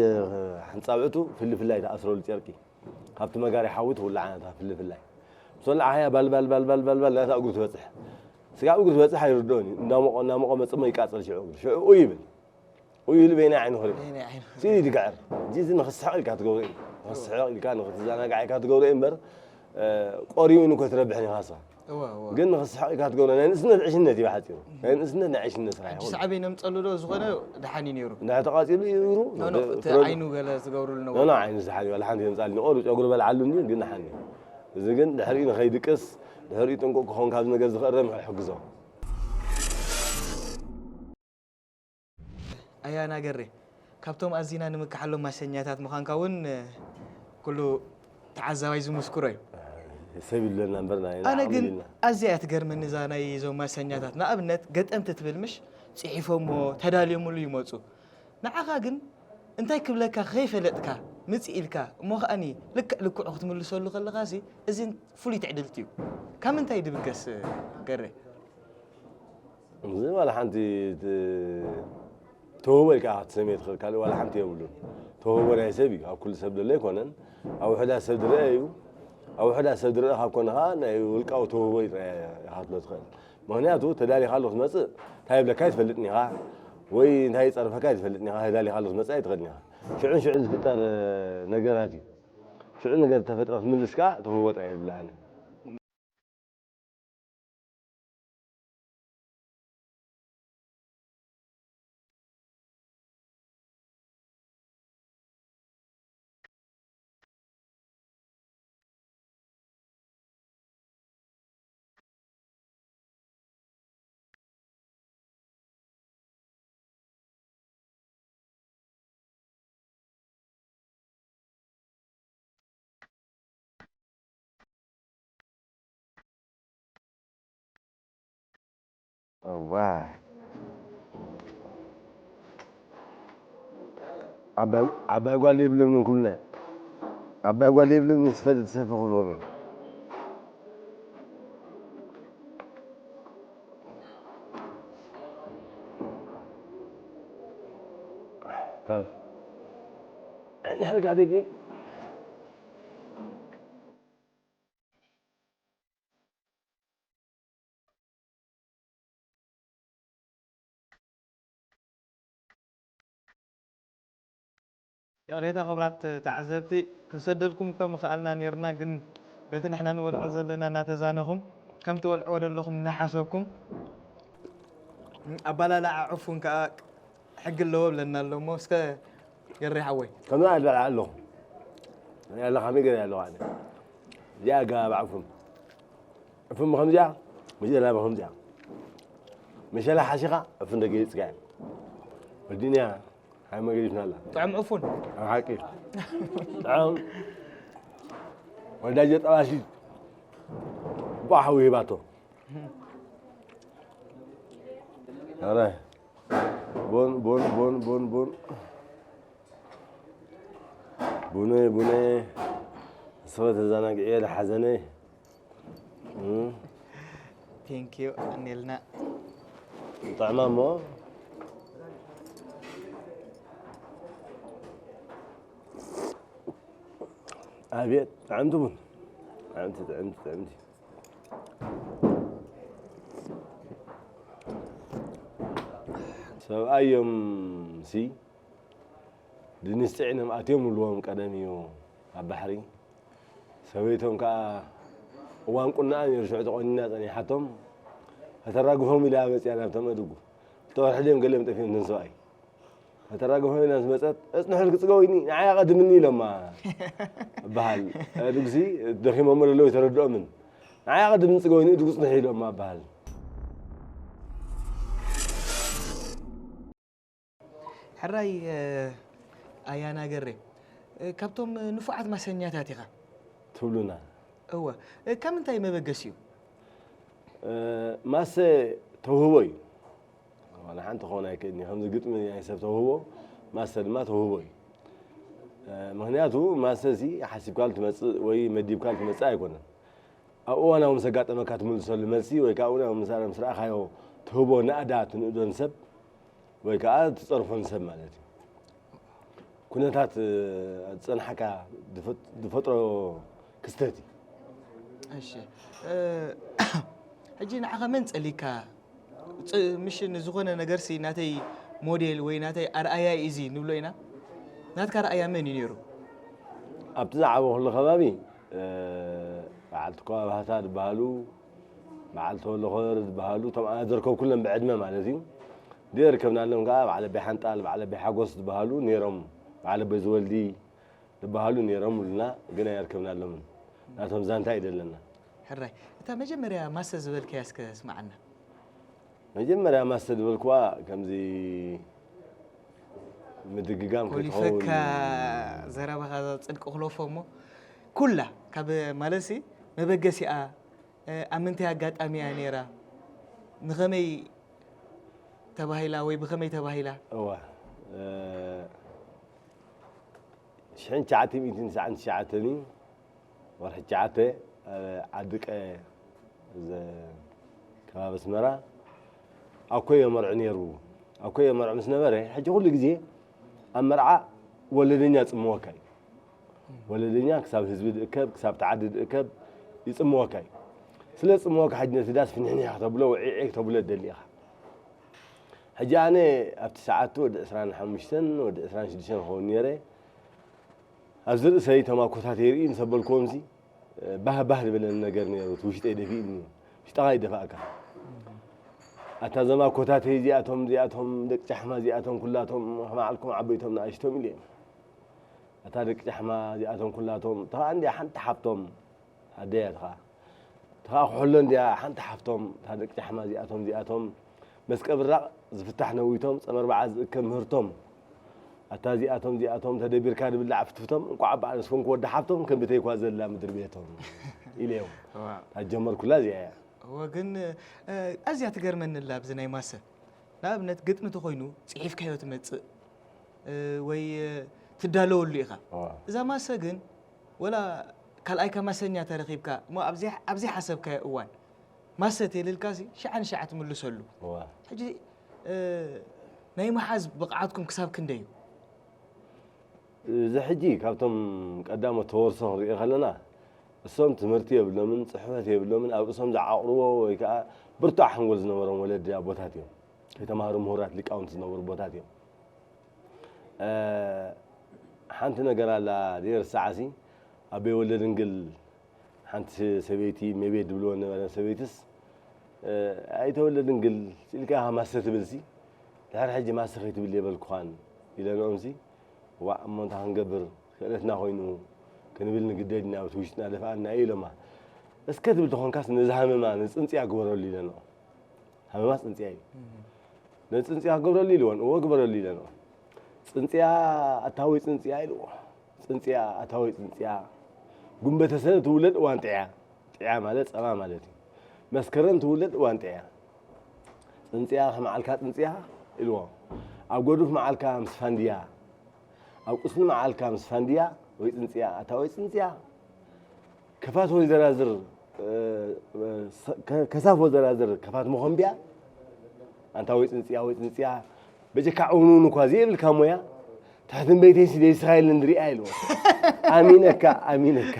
ሓንጻብዕቱ ፍልፍላይ ተኣስረሉ ጨርቂ ካብቲ መጋሪ ሓዊ ትውላዕ ነታ ፍልፍላይ ምስ ወላዕኻያ ባልባል ባልባል ባልባል ናታ እግሩ ትበጽሕ ስጋብ እግሩ ትበጽሕ ኣይርድኦን እዩ እንዳሞቐ እንዳሞቐ መጽእ እሞ ይቃጸል ሽዑ እግሩ ሽዑ ኡይ ይብል ኡይ ኢሉ በይናይ ዓይኑ ክርኢ ስኢሉ ይድግዕር እንጂ እዚ ንኽስሕቕ ኢልካ ትገብሮ እዩ ንኽስሕቕ ኢልካ ንኽትዘናጋዕ ኢልካ ትገብሮ እዩ እምበር ቆሪኡ ኢሉ እኮ ትረብሕን ኢኻ ንስኻ እወ እወ ግን ንኽስሕቕ ኢልካ ትገብሮ ናይ ንእስነት ዕሽነት እዩ ብሓፂሩ ናይ ንእስነት ናይ ዕሽነት ስራሕ ሕጂ ይኸውን ሰዓበይ ነምፀሉ ዶ ዝኾነ ደሓን እዩ ነይሩ እንድሕር ተቓፂሉ እዩ እግሩ ኖ ኖ እቲ ፍረ- ዓይኑ ገለ ዝገብርሉ ኖ ነበሩ ኖ ዓይኑ ዝሓን ዋላ ሓንቲ የምፃሉ ንቆሩ ጨጉሪ በልዓሉ እንጂ ግን ደሓን እዩ እዚ ግን ድሕሪኡ ንኸይድቅስ ድሕሪኡ ጥንቁቕ ክኸውን ካብዚ ነገር ዝኽእረም ይሕግዞ ኣያና ገሬ፣ ካብቶም ኣዚና ንምከሓሎም ማሰኛታት ምዃንካ እውን ኩሉ ተዓዛባይ ዝምስክሮ እዩ። ሰብ ይብለና እምበር ናይ ኣነ ግን ኣዝያ እያ ትገርመኒ እዛ ናይ እዞም ማሰኛታት። ንኣብነት ገጠምቲ ትብል ምሽ ጽሒፎሞ ተዳልዮምሉ ይመጹ። ንዓኻ ግን እንታይ ክብለካ ከይፈለጥካ ምጽእ ኢልካ እሞ ከኣኒ ልክዕ ልክዑ ክትምልሰሉ ከለኻሲ እዚ ፍሉይ ትዕድልቲ እዩ። ካብ ምንታይ ድብገስ ገሬ? እዚ ዋላ ሓንቲ ተውህቦ ኢልካ ክትሰምዮ ትኽእል ካልእ ዋላ ሓንቲ የብሉን። ተውህቦ ናይ ሰብ እዩ። ኣብ ኩሉ ሰብ ዘሎ ኣይኮነን። ኣብ ውሑዳት ሰብ ዝረአ እዩ። ኣብ ውሑዳት ሰብ ዝረአ ካብ ኮነ ከዓ ናይ ውልቃዊ ተውህቦ ኢኻ ክትብሎ ትኽእል። ምኽንያቱ ተዳሊኻሉ ክትመፅእ እንታይ ይብለካ ኣይትፈልጥን ኢኻ ወይ እንታይ ይፀርፈካ ኣይትፈልጥን ኢኻ። ተዳሊኻሉ ክትመፅእ ኣይትኽእልን ኢኻ። ሽዑን ሽዑን ዝፍጠር ነገራት እዩ። ሽዑ ነገር ተፈጥረ ክትምልስ ከዓ ተውህቦ ጥራይ ይብላ ኣነ። እዋ ዓባይ ጓል የብለምን ኩልና ዓባይ ጓል የብለምን ዝፈለጥ ሰፈ ክብሎ ይቕሬታ ክቡራት ተዓዘብቲ ክንሰደልኩም እኳ ምኸኣልና ኔርና ግን በቲ ንሕና ንበልዖ ዘለና እናተዛነኹም ከም ትበልዕዎ ዘለኹም እናሓሰብኩም ኣባላልዓ ዕፉን ከዓ ሕጊ ኣለዎ ብለና ኣሎ እሞ እስከ ገሬ ሓወይ ከምዚ ኣይበልዓ ኣለኹ ሪኣ ኣለኻ ከመይ ገይረ ኣለኹ ኣነ እዚኣ ኣገባብ ዕፉን ዕፉን ብኸምዚኣ ምሸላ ብኸምዚኣ ምሸላ ሓሺኻ ዕፉን ደገይፅካ እያ ወዲንያ ሓመ ገዲፍና ኣላ ጥዑም ዕፉን ኣብ ሓቂ ጥዑም ወዳጀ ጠባሲ ባሕ ሂባቶ። ኣረ፣ ቡን፣ ቡን፣ ቡን፣ ቡን፣ ቡን። ቡነይ፣ ቡነይ። ንስኸ ተዘናግዕየ፣ ደሓዘነይ። እም። ቴንኪዩ። እኔልና ጥዕማ እሞ። ኣቤት፣ ጥዕምቲ ቡን። ጥዕምቲ፣ ጥዕምቲ፣ ጥዕምቲ። ሰብኣይ እዮም ሲ ድንሽ ጽዒኖም ኣትዮም ይብልዎም ቀደም እዩ ኣብ ባሕሪ። ሰበይቶም ከኣ እዋን ቁናኣ ነይሩ ሽዑ ተቆኒና ጸኒሓቶም። ከተራግፎም ኢላ መጽያ ናብቶም ኣድጉ። ክልተ ወርሒ ድዮም ገሊኦም ጠፊኦም እቶም ሰብኣይ። ከተራግፎም ኢላ ምስ መጸት፣ "እጽንሑልኪ ጽገውኒ፣ ንዓይ ኣቐድምኒ" ኢሎማ በሃል። ኣድጉሲ ደኺሞም ኣለዉ ኣይተረድኦምን። "ንዓይ ኣቐድምኒ ጽገውኒ፣ እድጉ ጽንሑ" ኢሎማ በሃል። ሕራይ ኣያና ገሬ፣ ካብቶም ንፉዓት ማሰኛታት ኢኻ። ትብሉና። እወ። ካብ ምንታይ መበገሲኡ? ማሰ ተውህቦ እዩ። ዋላ ሓንቲ ክኸውን ኣይክእልን እዩ። ከምዚ ግጥሚ ናይ ሰብ ተውህቦ፣ ማሰ ድማ ተውህቦ እዩ። ምኽንያቱ ማሰ ሲ ሓሲብካሉ ትመጽእ ወይ መዲብካሉ ትመጽእ ኣይኮነን። ኣብ እዋናዊ ምስ ኣጋጠመካ ትምልሰሉ መልሲ ወይ ከዓ እዋናዊ ምስ ምስ ረኣኻዮ ትህቦ ናእዳ ትንእዶ ንሰብ ወይ ከዓ ትጸርፎ ንሰብ ማለት እዩ። ኩነታት ዝጸንሓካ ዝፈጥሮ ክስተት እዩ። እሺ ሕጂ ንዓኻ መን ጸሊካ? ምሽ ንዝኾነ ነገርሲ ናተይ ሞዴል ወይ ናተይ ኣርኣያ እዚ ንብሎ ኢና። ናትካ ኣርኣያ መን እዩ ነይሩ? ኣብቲ ዝዓበኹሉ ከባቢ በዓልቲ ኮባ ባህታ ዝበሃሉ፣ በዓል ተወልደ ኮረር ዝበሃሉ፣ እቶም ኣነ ዘርከብኩሎም ብዕድመ ማለት እዩ። ድየርከብናሎም ከዓ በዓል ኣቦይ ሓንጣል፣ በዓል ኣቦይ ሓጎስ ዝበሃሉ ነይሮም። በዓል ኣቦይ ዝወልዲ ዝበሃሉ ነይሮም፣ ሉና ግን ኣየርከብናሎምን። ናቶም ዛንታ እዩ ዘለና። ሕራይ እታ መጀመርያ ማሰ ዝበልካያ እስከ ስምዓና። መጀመርያ ማሰ ዝበልክዋ ከምዚ ምድግጋም ኮሊፈካ ዘረባኻ ጽድቂ ክለፎ እሞ ኩላ ካብ ማለትሲ መበገሲኣ ኣብ ምንታይ ኣጋጣሚ እያ ነይራ ንኸመይ ተባሂላ ወይ ብኸመይ ተባሂላ? እዋ ሽሕን ትሽዓተ ሚእትን ትስዓን ትሽዓተን እዩ። ወርሒ ትሽዓተ ዓዲ ቀ ከባቢ ኣስመራ ኣኮ የመርዑ ነይሩ። ኣኮ የመርዑ ምስ ነበረ ሕጂ ኩሉ ግዜ ኣብ መርዓ ወለደኛ ጽምወካ እዩ። ወለደኛ ክሳብ ህዝቢ ድእከብ ክሳብ ተዓዲ ድእከብ ይጽምወካ እዩ። ስለ ዝጽምወካ ሕጂ ነቲ ዳስ ፍንሕኒሕ ክተብሎ ውዒዒ ክተብሎ ትደሊ ኢኻ። ሕጂ ኣነ ኣብቲ ሰዓቱ ወዲ ዕስራን ሓሙሽተን ወዲ ዕስራን ሽዱሽተን ክኸውን ነይረ። ኣብዚ ርእሰይ እቶም ኣኮታተይ ይርኢ ምስ ኣበልክዎም ሲ ባህ ባህ ዝበለኒ ነገር ነይሩ። እቲ ውሽጠይ ደፊእኒ። ውሽጥኻ ይደፍኣካ። ኣታ እዞም ኣኮታተይ እዚኣቶም እዚኣቶም ደቂ ጫሕማ እዚኣቶም ኩላቶም ከም ዓልኩም ዓበይቶም ንኣሽቶም ኢለ። ኣታ ደቂ ጫሕማ እዚኣቶም ኩላቶም እታ እንድያ ሓንቲ ሓፍቶም ኣደይ እያ እታ ኸኣ። እታ ኸኣ ኩሕሎ እንድያ ሓንቲ ሓፍቶም እታ ደቂ ጫሕማ እዚኣቶም እዚኣቶም መስቀ ብራቕ ዝፍታሕ ነዊቶም ጸመርባዓ ዝእከብ ምህርቶም ኣታ እዚኣቶም እዚኣቶም ተደቢርካ ድብላዕ ፍትፍቶም እንቋዕ በዓል ኣነስኮንኩ ወዲ ሓፍቶም ከም ቤተይ እኳ ዘላ ምድሪ ቤቶም ኢለዮም። ኣጀመርኩላ እዚኣ እያ። እወ ግን ኣዝያ ትገርመኒ ኣላ ኣብዚ ናይ ማሰ ንኣብነት ግጥሚ ተኾይኑ ጽሒፍካዮ ትመጽእ ወይ ትዳለወሉ ኢኻ። እዛ ማሰ ግን ወላ ካልኣይካ ማሰኛ ተረኺብካ እሞ ኣብ ዘይሓሰብካዮ እዋን ማሰ ተይልልካ ሲ ሽዓ ንሽዓ ትምልሰሉ። ሕጂ ናይ ምሓዝ ብቕዓትኩም ክሳብ ክንደይ እዩ? እዚ ሕጂ ካብቶም ቀዳሞት ተወርሶ ክንሪኦ ከለና እሶም ትምህርቲ የብሎምን፣ ጽሕፈት የብሎምን፣ ኣብ እሶም ዝዓቕርዎ ወይ ከዓ ብርቱዕ ሓንጎል ዝነበሮም ወለዲ ኣቦታት እዮም። ከይተማሃሩ ምሁራት ሊቃውንቲ ዝነበሩ ኣቦታት እዮም። ሓንቲ ነገር ኣላ ዘይርሳዓሲ ኣበይ ወልደድንግል ሓንቲ ሰበይቲ እመቤት ድብልዎ ነበረ ሰበይትስ ኣይተወልደ ድንግል ስኢልካ ኢኻ ማሰ ትብልሲ ድሕሪ ሕጂ ማሰ ከይትብል የበልኩኻን ኢለንኦምሲ ዋእ እሞ እንታይ ክንገብር ክእለትና ኮይኑ ክንብል ንግደድ ኢና ብቲ ውሽጥና ደፍኣና እዩ ኢሎማ እስከ ትብል ተኾንካስ ነዚ ሃመማ ንፅንፅያ ግበረሉ ኢለንኦ ሃመማ ፅንፅያ እዩ ነዚ ፅንፅያ ክገብረሉ ኢልዎን እዎ ግበረሉ ኢለንኦ ፅንፅያ ኣታወይ ፅንፅያ ኢልዎ ፅንፅያ ኣታወይ ፅንፅያ ጉንበተ ሰነ ትውለድ እዋን ጥዕያ ጥዕያ ማለት ጸባ ማለት እዩ። መስከረም ትውለድ እዋን ጥዕያ። ጽንጽያ ከመዓልካ ጽንጽያ ኢልዎ። ኣብ ጎዱፍ መዓልካ ምስ ፋንድያ፣ ኣብ ቁስሊ መዓልካ ምስ ፋንድያ ወይ ጽንጽያ፣ ኣታ ወይ ጽንጽያ። ከፋት ወይ ዘራዝር፣ እ፣ እ፣ ከ-፣ ከሳፍ ወይ ዘራዝር ከፋት መኾምብያ። ኣንታ ወይ ጽንጽያ ወይ ጽንጽያ። በጀካ ዕውንውን እኳ ዘይብልካ ሞያ፣ ትሕቲ እምበይተይሲ ደይስኻ ኢለ ንሪኣ ኢልዎ። ኣሚነካ፣ ኣሚነካ፣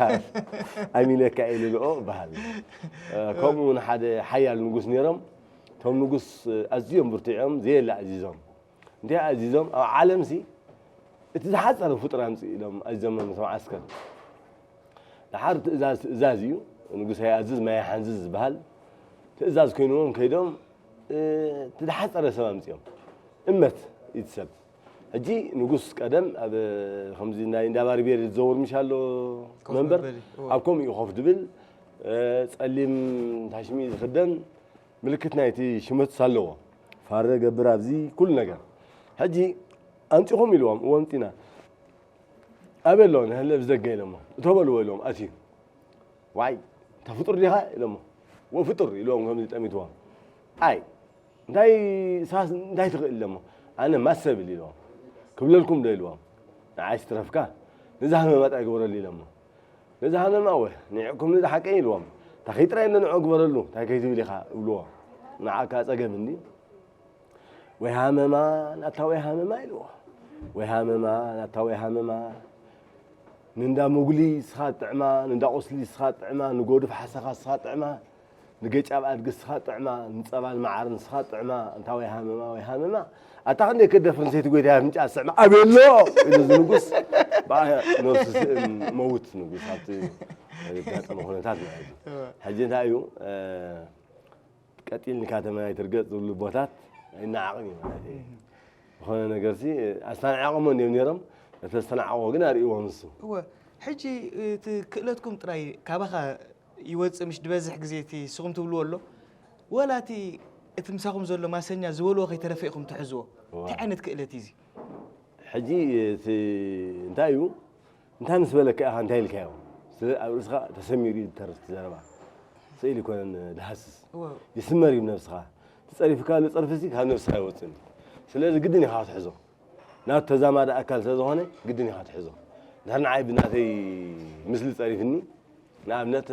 ኣሚነካ ኢሉ ልኦ በሃል። እ፣ ከምኡ እውን ሓደ ሓያል ንጉስ ነይሮም። እቶም ንጉስ፣ እ፣ ኣዝዮም ብርቲዖም፣ ዘየለ ኣዚዞም። እንታይ ኣዚዞም? ኣብ ዓለምሲ እቲ ዝሓጸረ ፍጡር ኣምጽእ ኢሎም ኣዚዞም ነቶም ዓስከር። ደሓር ትእዛዝ ትእዛዝ እዩ። ንጉስ ኣይኣዝዝ ማይ ኣይሓንዝዝ ዝበሃል ትእዛዝ ኮይንዎም ከይዶም፣ እ፣ እቲ ዝሓጸረ ሰብ ኣምጺኦም። እመት እዩ እቲ ሰብ። ሕጂ ንጉስ ቀደም ኣብ ከምዚ ናይ እንዳ ባርቤር ዝዘውር ምሽ ኣሎ ኮፍ መንበር፣ መበሊ፣ እወ። ኣብ ከምኡ እዩ ኮፍ ድብል፣ እ፣ ጸሊም ታሽሚ ዝኽደን ምልክት ናይቲ ሽመትስ ኣለዎ። ፋረ ገብር ኣብዚ ኩሉ ነገር። ሕጂ ኣምጺኹም ኢልዎም፣ እወ ኣምጺና። ኣበይ ኣሎ ንህለ ብዘገ ኢሎሞ። እቶ በልዎ ኢሎም ኣትዩ። ዋይ፣ እንታ ፍጡር ዲኻ ኢሎሞ። ወ ፍጡር ኢልዎም ከምዚ ጠሚትዎም። ኣይ፣ እንታይ ሳስ እንታይ ትኽእል ኢሎሞ። ኣነ ማሰብል ኢልዎም። ክብለልኩም ዶ ኢልዎም። ንዓይ ስትረፍካ። ነዛ ሃመማ ጥራይ ግበረሉ ኢሎሞ። ነዛ ሃመማ ወ፣ ንዕኩም ነዛ ሓቀይ ኢልዎም። እንታይ ጥራይ እንደ ንዑ ግበረሉ፣ እንታይ ከይትብል ኢኻ እብልዎ። ንዓካ ጸገም እንዲ። ወይ ሃመማ፣ ናታ ወይ ሃመማ ኢልዎ። ወይ ሃመማ፣ ናታ ወይ ሃመማ። ንእንዳ ሙጉሊ ስኻ ጥዕማ፣ ንእንዳ ቁስሊ ስኻ ጥዕማ፣ ንጎድፍ ሓሰኻ ስኻ ጥዕማ፣ ንገጫብ ኣድጊ ስኻ ጥዕማ፣ ንጸባን መዓርን ስኻ ጥዕማ፣ እንታ ወይ ሃመማ ወይ ሃመማ። ኣታ ክንደይ ከደፍር ንሰይቲ ጎይታ ኣፍንጫ ስዕማ ኣቤሎ ኢሉ እዚ ንጉስ ብኣ ነብሱ ስእም መውት ንጉስ ኣብቲ ዘጋጠመ ኩነታት ማለት እዩ። እወ። ሕጂ እንታይ እዩ፣ እ፣ ቀጢልኒ ካተማ ኣይትርገጽ ዝብሉ ቦታት ኣይነዓቕን እዩ ማለት እዩ። እህ። ዝኾነ ነገርሲ ኣስተናዓቕሞ እንዲዮም ነይሮም፣ እቲ ዝተናዓቕዎ ግን ኣርእይዎም ንሱ። እወ፣ ሕጂ እቲ ክእለትኩም ጥራይ ካባኻ ይወጽእ ምሽ ዝበዝሕ ግዜ እቲ ንስኹም ትብልዎ ኣሎ? ወላ እቲ፣ እቲ ምሳኹም ዘሎ ማሰኛ ዝበልዎ ከይተረፈ ኢኹም ትሕዝዎ? እዋ። እንታይ ዓይነት ክእለት እዩ እዚ? ሕጂ እቲ እንታይ እዩ? እንታይ ምስ በለካ ኢኻ እንታይ ኢልካዮ? ስለ ኣብ ርእስኻ ተሰሚሩ እዩ ዝተርፍ እቲ ዘረባ። ስእሊ ኣይኮነን ዝሃስስ። እወ። ይስመር እዩ ነብስኻ። እቲ ጸሪፍካሉ ጸርፊ እዚ ካብ ነብስኻ ኣይወጽእን እዩ። ስለዚ ግድን ኢኻ ክትሕዞ። ናቱ ተዛማዲ ኣካል ስለ ዝኾነ ግድን ኢኻ ክትሕዞ። እንድሕር ንዓይ ብናተይ ምስሊ ጸሪፍኒ፣ ንኣብነት፣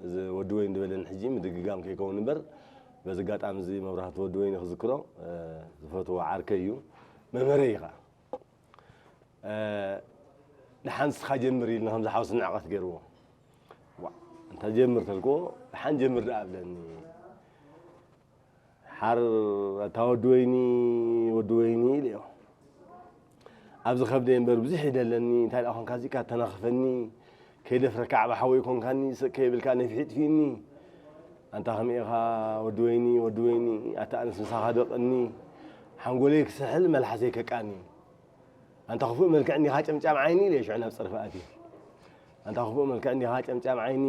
እዚ ወዲ ወይኒ ዝበለኒ ሕጂ ምድግጋም ከይከውን እምበር፣ በዚ ኣጋጣሚ እዚ መብራህቲ ወዲ ወይኒ ክዝክሮ፣ እ፣ ዝፈትዎ ዓርከይ እዩ። መምህረይ እዩ ኸዓ። እ፣ ደሓን ንስኻ ጀምር ኢልኒ ከምዚ ሓውሲ ንዕቐት ገይርዎ። ዋ፣ እንተ ጀምር ተልክዎ፣ ደሓን ጀምር ደኣ ብለኒ። ሓር ኣታ ወዲ ወይኒ፣ ወዲ ወይኒ ኢለዮ። ኣብዚ ከብደይ እምበር ብዙሕ እዩ ደለኒ፣ እንታይ ደኣ ኾንካ እዚካ ተናኽፈኒ፣ ከይደፍረካ ዓቢ ሓወይ ኮንካኒ፣ ስቕ ከይብልካ ነፊሒ ጥፊእኒ። ኣንታ ከመይ ኢኻ ወዲ ወይኒ፣ ወዲ ወይኒ፣ ኣታ ኣነስ ምሳኻ ደቕኒ፣ ሓንጎለይ ክስሕል መልሓሰይ ከቃኒ። ኣንታ ክፉእ መልክዕ እንዲኻ ጨምጫም ዓይኒ ኢለ ሽዑ ናብ ጸርፊ ኣትየ። ኣንታ ክፉእ መልክዕ እንዲኻ ጨምጫም ዓይኒ፣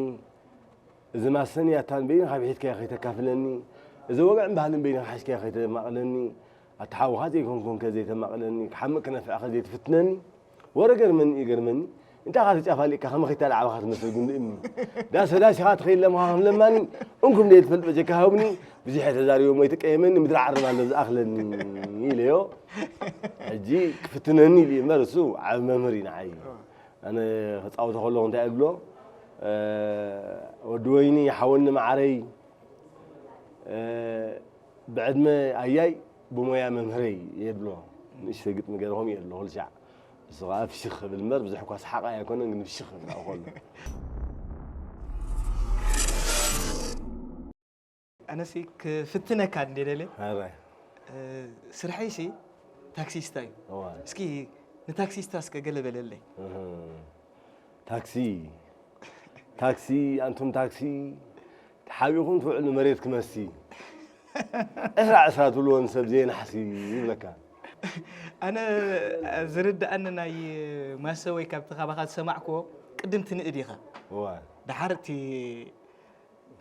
እዚ ማሰን ያታን በይንኻ ብሒትካዮ ከይተካፍለኒ፣ እዚ ወግዕን ባህልን በይንኻ ሓዝካዮ ከይተማቕለኒ፣ ኣታ ሓውኻ ዘይኮንኩንከ ዘይተማቕለኒ፣ ክሓምቕ ክነፍዕኸ ዘይትፍትነኒ፣ ወረ ገርመኒ እዩ ገርመኒ፣ እንታይ ኢኻ ተጫፋሊቕካ ከመ ኸይታ ላዕባኻ ትመስል ጉንዲ እምኒ፣ ዳሰ ዳሲኻ ትኸይድ ለምኻ ከም ለማኒ፣ እንኩም ደይ ትፈልጥ በጀካ ሃብኒ፣ ብዙሕ እየ ተዛሪቦ እሞ ኣይትቀየመኒ፣ ምድሪ ዓርብ ኣሎ ዝኣኽለኒ ኢለዮ። ሕጂ ክፍትነኒ ኢሉ እዩ እምበር እሱ ዓቢ መምህር እዩ ንዓይ። ኣነ ክጻወቶ ከለኹ እንታይ እየ ዝብሎ፣ እ፣ ወዲ ወይኒ ሓወኒ መዓረይ፣ እ፣ ብዕድመ ኣያይ ብሞያ መምህረይ እየ ዝብሎ። ንእሽተይ ግጥሚ ገይረ ከምኡ እየ ዝብሎ ኩሉ ሻዕ። እሱ ኸዓ ፍሽኽ ክብል እምበር ብዙሕ እኳ ሰሓቓይ ኣይኮነን፣ ግን ፍሽኽ ክብል ኣብኡ ከሎ። ኣነሲ ክፍትነካ እንደ ደልየ፣ ኣራይ። እ፣ ስርሐይሲ ታክሲስታ እዩ። እዋ። እስኪ ንታክሲስታ እስከ ገለ በለለይ። እህ። ታክሲ፣ ታክሲ፣ ኣንቱም ታክሲ፣ ተሓቢእኩም ትውዕሉ መሬት ክመሲ። ዕስራ ዕስራ ትብልዎ ንሰብ ዘይናሕሲ ይብለካ። ኣነ ዝርድኣኒ ናይ ማሰ ወይ ካብቲ ካባኻ ዝሰማዕክዎ ቅድም ትንእድ ኢኻ። እዋ። ደሓር እቲ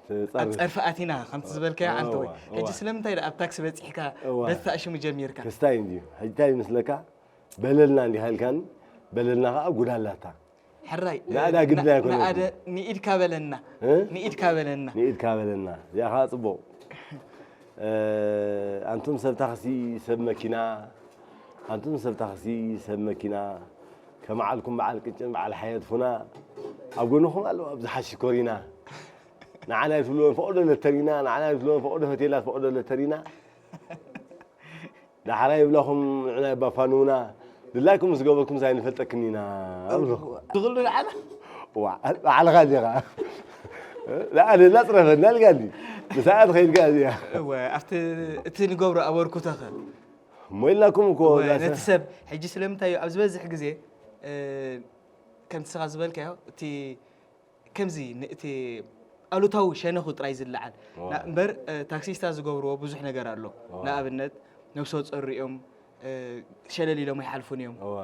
ትጸርፍ። ኣብ ጸርፊ ኣቲና ከምቲ ዝበልካዮ ኣንተ ወይ። እዋ፣ እዋ። ሕጂ ስለምንታይ ደኣ ኣብ ታክሲ በጺሕካ እዋ። በቲ ኣሽሙ ጀሚርካ? ክስታይ እንድዩ። ሕጂ እንታይ ይመስለካ? በለልና እንዲኻ ኢልካኒ፣ በለልና ኸዓ ጉዳላታ። ሕራይ ናእዳ ግድና ኣይኮነን። ናእደ ንኢድካ በለና እ? ንኢድካ በለና ንኢድካ በለና ያኻ ጽቡቕ። እ፣ ኣንቱም ሰብ ታክሲ፣ ሰብ መኪና፣ ኣንቱም ሰብ ታክሲ፣ ሰብ መኪና፣ ከመዓልኩም በዓል ቅጭን በዓል ሓየት ፉና ኣብ ጎንኹም ኣለዋ ብዙሓት ሽኮሪና። ንዓና ይትብልዎ ፈቕዶ ለተሪና፣ ንዓና ይትብልዎ ፈቕዶ ሆቴላት ፈቕዶ ለተሪና። ዳሕራይ ይብላኹም ንዕና ይባፋንውና ድላይኩም ምስ ገበርኩም ሳይ ንፈልጠክን ኢና። ትኽእሉ ንዓና ባዕልኻ ዲኻ ለኣደላ ፅረፈና ልጋሊ ብሰዓት ኸይድካ እዚኣ እወ ኣብቲ እቲ ንገብሮ ኣበርኩተኸ እሞ ኢልናኩም እኮ ነቲ ሰብ ሕጂ ስለምንታይ እዩ ኣብ ዝበዝሕ ግዜ እ፣ ከምቲ ስኻ ዝበልካዮ እቲ ከምዚ ን- እቲ ኣሉታዊ ሸነኹ ጥራይ ዝለዓል እዋ። ና- እምበር እ፣ ታክሲስታ ዝገብርዎ ብዙሕ ነገር ኣሎ ንኣብነት ነብሰ ፀሩ እዮም እ፣ ሸለል ኢሎም ኣይሓልፉን እዮም እዋ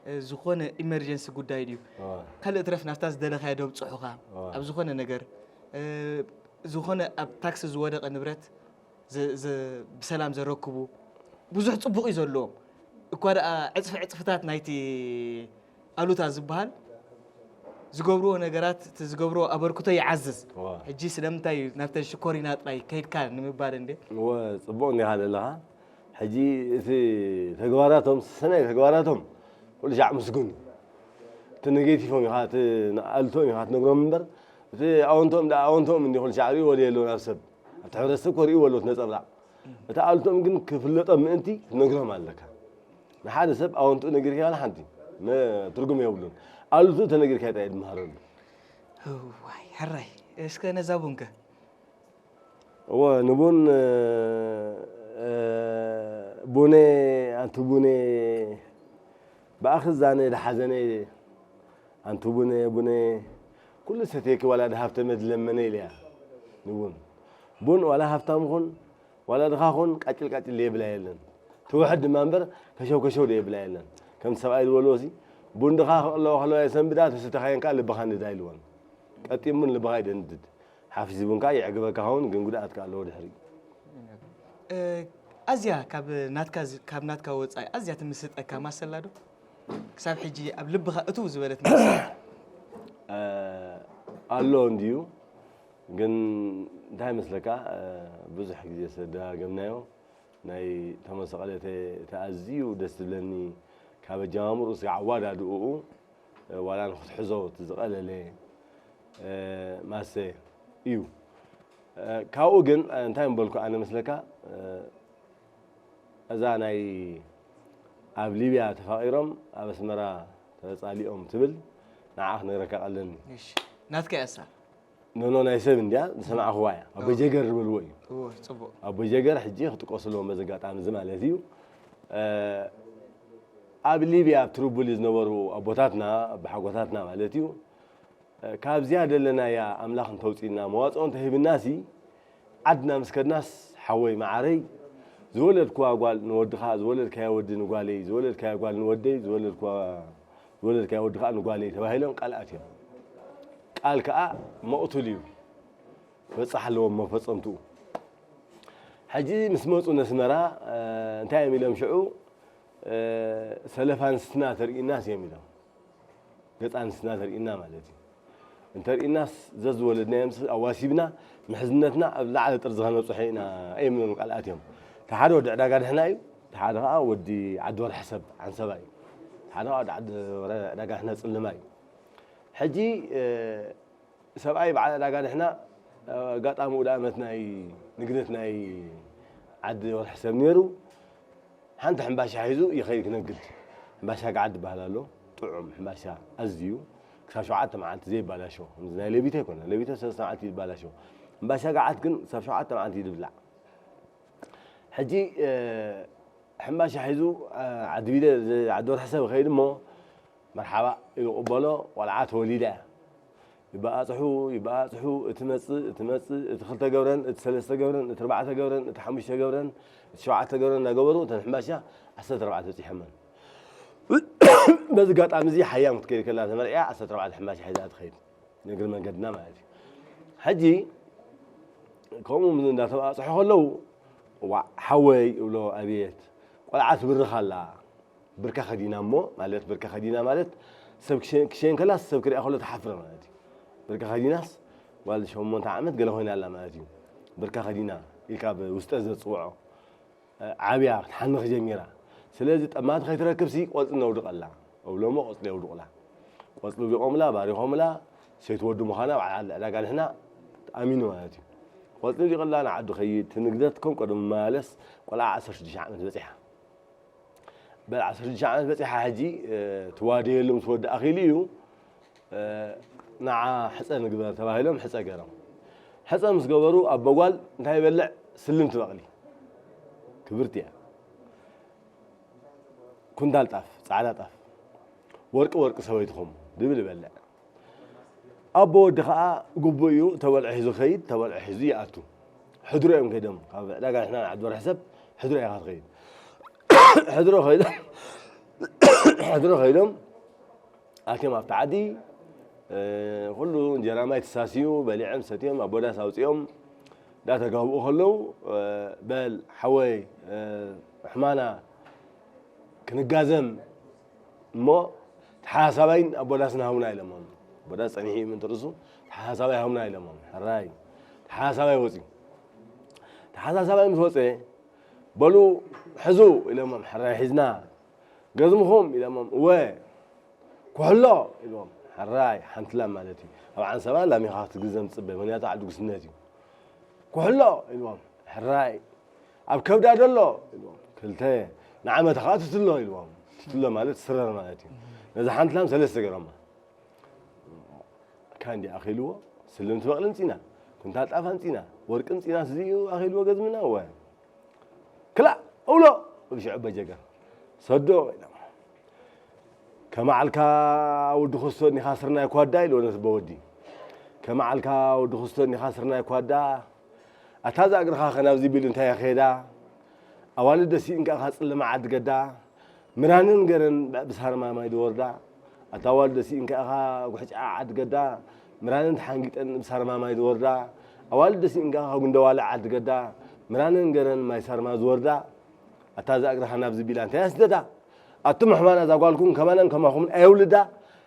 እ፣ ዝኾነ ኢመርጀንሲ ጉዳይ ድዩ እዋ ካልእ ትረፍ ናብታ ዝደለኻዮ ደብፅሑኻ እዋ ኣብ ዝኾነ ነገር እ፣ ዝኾነ ኣብ ታክሲ ዝወደቐ ንብረት ዝ- ዝ- ብሰላም ዘረክቡ ብዙሕ ፅቡቕ እዩ ዘለዎም እኳ ደኣ ዕፅፊ ዕፅፍታት ናይቲ ኣሉታ ዝበሃል ዝገብርዎ ነገራት እቲ ዝገብርዎ ኣበርክቶ ይዓዝዝ እዋ ሕጂ ስለምንታይ እዩ ናብተን ሽኮሪና ጥራይ ከይድካ ንምባል እንዴ እወ ፅቡቕ እንዲኻ ዘለኻ ሕጂ እቲ ተግባራቶም ሰናይ ተግባራቶም ኩሉ ሻዕ ምስጉን እዩ። እቲ ኔጌቲፎም ኢኻ እቲ ኣሉቶም ኢኻ ትነግሮም እምበር እቲ ኣወንቶም ደኣ ኣወንቶም እንዲ ኩሉ ሻዕ ርእይዎ የለውን ኣብ ሰብ ኣብቲ ሕብረተሰብ ኮርእይዎ ኣለዎ ነፀብራቕ እቲ ኣሉቶም ግን ክፍለጦም ምእንቲ ክትነግሮም ኣለካ ንሓደ ሰብ ኣወንትኡ ነጊርካ ዋላ ሓንቲ መ- ትርጉም የብሉን ኣሉቱ ተነጊርካ ይጣ ድምሃረሉ እዋይ ሕራይ እስከ ነዛ ቡንከ እወ ንቡን እ፣ ቡኔ ኣንቲ ቡኔ ብኣኺ ዛነ ድሓዘነ ኣንቲ ቡነ ቡነ ኩሉ ሰትየኪ ዋላ ድሃብተመ ድለመነ ኢለያ ንቡን ቡን ዋላ ሃብታም ኹን ዋላ ድኻ ኹን ቃጭል ቃጭል የብላ የለን ትውሕድ ድማ እምበር ከሸው ከሸው የብላ የለን ከም ሰብኣይ ዝበልዎ ሲ ቡን ድኻ ከለዋ ከለዋ የሰንብዳ ተሰተኻየን ከዓ ልብኻ ንዳ ኢልወን ቀጢን ቡን ልብኻ ይደንድድ ሓፊስ ቡን ከዓ የዕግበካ ኸውን ግን ጉድኣት ከዓ ኣለዎ ድሕሪ ኣዝያ ካብ ናትካ ወፃኢ ኣዝያ ትምስጠካ ማሰላ ዶ? ክሳብ ሕጂ ኣብ ልብኻ እትው ዝበለት ማሰላ? ኣሎ እንድዩ ግን እንታይ መስለካ ብዙሕ ግዜ ዝተደጋገምናዮ ናይ ተመሰቐለተ እቲ ኣዝዩ ደስ ዝብለኒ ካብ ኣጀማምርኡ ስጋዕ ኣዋዳድኡ ዋላ ንክትሕዞ እቲ ዝቐለለ ማሰ እዩ ካብኡ ግን እንታይ ምበልኩ ኣነ መስለካ እዛ ናይ ኣብ ሊብያ ተፋቒሮም ኣብ ኣስመራ ተጻሊኦም ትብል ንዓ ክነግረካ ቀለኒ ናትካ ያሳ ኖኖ ናይ ሰብ እንድያ ዝሰማዕኽዋ እያ ኣቦ ጀገር ዝበልዎ እዩ ጽቡቅ ኣቦ ጀገር ሕጂ ክጥቀሱ ኣለዎም በዚ ኣጋጣሚ እዚ ማለት እዩ ኣብ ሊብያ ኣብ ትርቡሊ ዝነበሩ ኣቦታትና ኣቦሓጎታትና ማለት እዩ ካብዚኣ ደለናያ ኣምላኽ እንተውፅእና መዋፅኦ እንተሂብናሲ ዓድና ምስ ከድናስ ሓወይ መዓረይ ዝወለድክዋ ጓል ንወድኻ ዝወለድካያ ወዲ ንጓለይ ዝወለድካያ ጓል ንወደይ ዝወለድክዋ ዝወለድካያ ወዲ ከዓ ንጓለይ ተባሂሎም ቃል ኣትዮም ቃል ከዓ መቕቱል እዩ በፃሕ ኣለዎም መፈፀምትኡ ሕጂ ምስ መፁ ነስመራ እንታይ እዮም ኢሎም ሽዑ ሰለፋ ንስትና ተርእይናስ እዮም ኢሎም ገፃ ንስትና ተርእይና ማለት እዩ እንተርእይናስ ዘዝወለድናዮም ኣዋሲብና ምሕዝነትና ኣብ ላዕሊ ጥርዚ ከነብፅሖ ኢና እዮም ኢሎም ቃል ኣትዮም ተሓደ ወዲ ዕዳጋ ድሕና እዩ ተሓደ ከዓ ወዲ ዓዲ ወርሒ ሰብ ዓንሰባ እዩ ተሓደ ከዓ ወዲ ዓዲ ዕዳጋ ድሕና ፅልማ እዩ ሕጂ ሰብኣይ በዓል ዕዳጋ ንሕና ኣጋጣሚ ውደ ኣመት ናይ ንግደት ናይ ዓዲ ወርሒ ሰብ ነይሩ ሓንቲ ሕምባሻ ሒዙ ይኸይድ ክነግድ ሕምባሻ ገዓት ዝበሃል ኣሎ ጥዑም ሕምባሻ ኣዝዩ ክሳብ ሸውዓተ መዓልቲ ዘይባላሾ ከምዚ ናይ ለቢተ ኣይኮነ ለቢተ ሰለስተ መዓልቲ ይባላሾ ሕምባሻ ገዓት ግን ክሳብ ሸውዓተ መዓልቲ ይብላዕ ሕጂ ሕምባሻ ሒዙ ዓዲ ቢደ ዓዲ ወርሒ ሰብ ይኸይድ እሞ መርሓባ ይቕበሎ ቆልዓ ተወሊዳ እያ ይበኣፅሑ ይበኣፅሑ እቲ መፅእ እቲ መፅእ እቲ ክልተ ገብረን እቲ ሰለስተ ገብረን እቲ ኣርባዕተ ገብረን እቲ ሓሙሽተ ገብረን እቲ ሸውዓተ ገብረን እናገበሩ እተን ሕምባሻ ዓሰርተ ኣርባዕተ በፂሐመን በዚ ኣጋጣሚ እዚ ሓያም ክትከይድ ከላ ተመርዕያ ዓሰርተ ኣርባዕተ ሕምባሻ ሒዛ ትኸይድ ንእግሪ መንገድና ማለት እዩ ሕጂ ከምኡ እንዳተባፅሑ ከለዉ ዋዕ ሓወይ እብሎ ኣብየት ቆልዓ ትብርኽ ኣላ ብርካ ከዲና እሞ ማለት ብርካ ከዲና ማለት ሰብ ክሸ-፣ ክሸየን ከላስ ሰብ ክሪኣ ከሎ ትሓፍር ማለት እዩ። ብርካ ከዲናስ ጓል ሸሞንተ ዓመት ገለ ኮይና ኣላ ማለት እዩ። ብርካ ከዲና ኢልካ ብውስጠ ዘጽውዖ፣ እ፣ ዓብያ ክትሓንኽ ጀሚራ። ስለዚ ጠማቲ ከይትረክብሲ ቆጽሊ ነውድቐላ። እብሎሞ ቆጽሊ የውድቑላ። ቆጽሊ ውዲቖምላ፣ ባሪኾምላ፣ ሰይቲ ወዲ ምዃና በዓል ዕዳጋ ንሕና ኣሚኑ ማለት እዩ። ቆጽሊ ውዲቐላ ንዓዱ ከይድ፣ ትንግደት ከም ቀደሙ መላለስ፣ ቆልዓ ዓሰርተ ሽዱሽተ ዓመት በጺሓ። በል ዓሰርተ ሽዱሽተ ዓመት በጺሓ ሕጂ፣ እ፣ ትዋደየሉ ምስ ወዲ ኣኺሉ እዩ፣ እ፣ ንዓ ሕጸ ንግበር ተባሂሎም ሕጸ ገይሮም። ሕጸ ምስ ገበሩ ኣቦ ጓል እንታይ ይበልዕ? ስልምቲ በቕሊ። ክብርቲ እያ። ኩንታል ጣፍ፣ ጻዕዳ ጣፍ። ወርቂ ወርቂ ሰበይትኹም ድብል ይበልዕ። ኣቦ ወዲ ኸኣ ግቡእ እዩ፣ ተበልዑ ሒዙ ኸይድ፣ ተበልዑ ሒዙ ይኣቱ። ሕድሮ እዮም ከይዶም፣ ካብ ዕዳጋ ንሕና ንዓዲ ወርሒ ሰብ ሕድሮ ኢኻ ትኸይድ። ሕድሮ ከይዶም፣ ሕድሮ ከይዶም፣ ኣትዮም ኣብቲ ዓዲ፣ እ፣ ኩሉ እንጀራ ማይ ተሳስዩ፣ በሊዖም ሰትዮም፣ ኣቦ ዳስ ኣውጺኦም፣ እንዳተጋብኡ ከለዉ፣ እ፣ በል ሓወይ፣ እ፣ ሕማና ክንጋዘም እሞ ተሓሳባይን ኣቦ ዳስን ሃቡና ኢሎሞም። ኣቦ ዳስ ጸኒሑ እዩ ምእንቲ ርእሱ፣ ተሓሳባይ ሃቡና ኢሎሞም። ሕራይ ተሓሳባይ ወጺኡ። ተሓሳሳባይ ምስ ወጸ፣ በሉ ሕዙ ኢሎሞም። ሕራይ ሒዝና። ገዝምኹም ኢሎሞም። እወ። ኩሕሎ ኢልዎም። ሕራይ ሓንቲ ላም ማለት እዩ። ኣብ ዓንሰባ ላም ኢኻ ክትግዘም ትጽበ፣ ምኽንያቱ ዓዲ ጉስነት እዩ። ኩሕሎ ኢልዎም። ሕራይ ኣብ ከብዳ ደሎ ኢልዎም። ክልተ ንዓመታ ኸዓ ትትሎ ኢልዎም። ትትሎ ማለት ስረር ማለት እዩ። ነዛ ሓንቲ ላም ሰለስተ ገይሮማ። ካንዲ ኣኺልዎ፣ ስልምቲ በቕሊ ኣምጺና፣ ኩንታል ጣፍ ኣምጺና፣ ወርቂ ኣምጺና፣ ስዚኡ ኣኺልዎ ገዝምና፣ እወ። ክላእ፣ እውሎ፣ እብ ሽዑ በጀገር። ሰዶ፣ ኢሎም። ከመዓልካ ወዲ ክስቶ እኒኻ ስርናይ ኳዳ፣ ኢልዎ ነቲ በወዲ። ከመዓልካ ወዲ ክስቶ እኒኻ ስርናይ ኳዳ፣ ኣታ እዛ እግርኻ ከ ናብዚ ቢል እንታይ እያ ከይዳ? ኣዋልድ ደሲእን ከኣ ጽልማ ዓዲ ገዳ፣ ምራንን ገረን ብ-፣ ብሳርማ ማይ ዝወርዳ። ኣታ ኣዋልድ ደሲእን ከኣ ጉሕጫ ዓዲ ገዳ፣ ምራንን ተሓንጊጠን ብሳርማ ማይ ዝወርዳ። ኣዋልድ ደሲእን ከኣ ጉንደዋለ ዓዲ ገዳ፣ ምራንን ገረን ማይ ሳርማ ዝወርዳ። ኣታ እዛ እግርኻ ናብዚ ቢላ እንታይ ኣስደዳ? ኣቱም ኣሕማና እዛ ጓልኩም ከማናን ከማኹምን ኣየውልዳ፣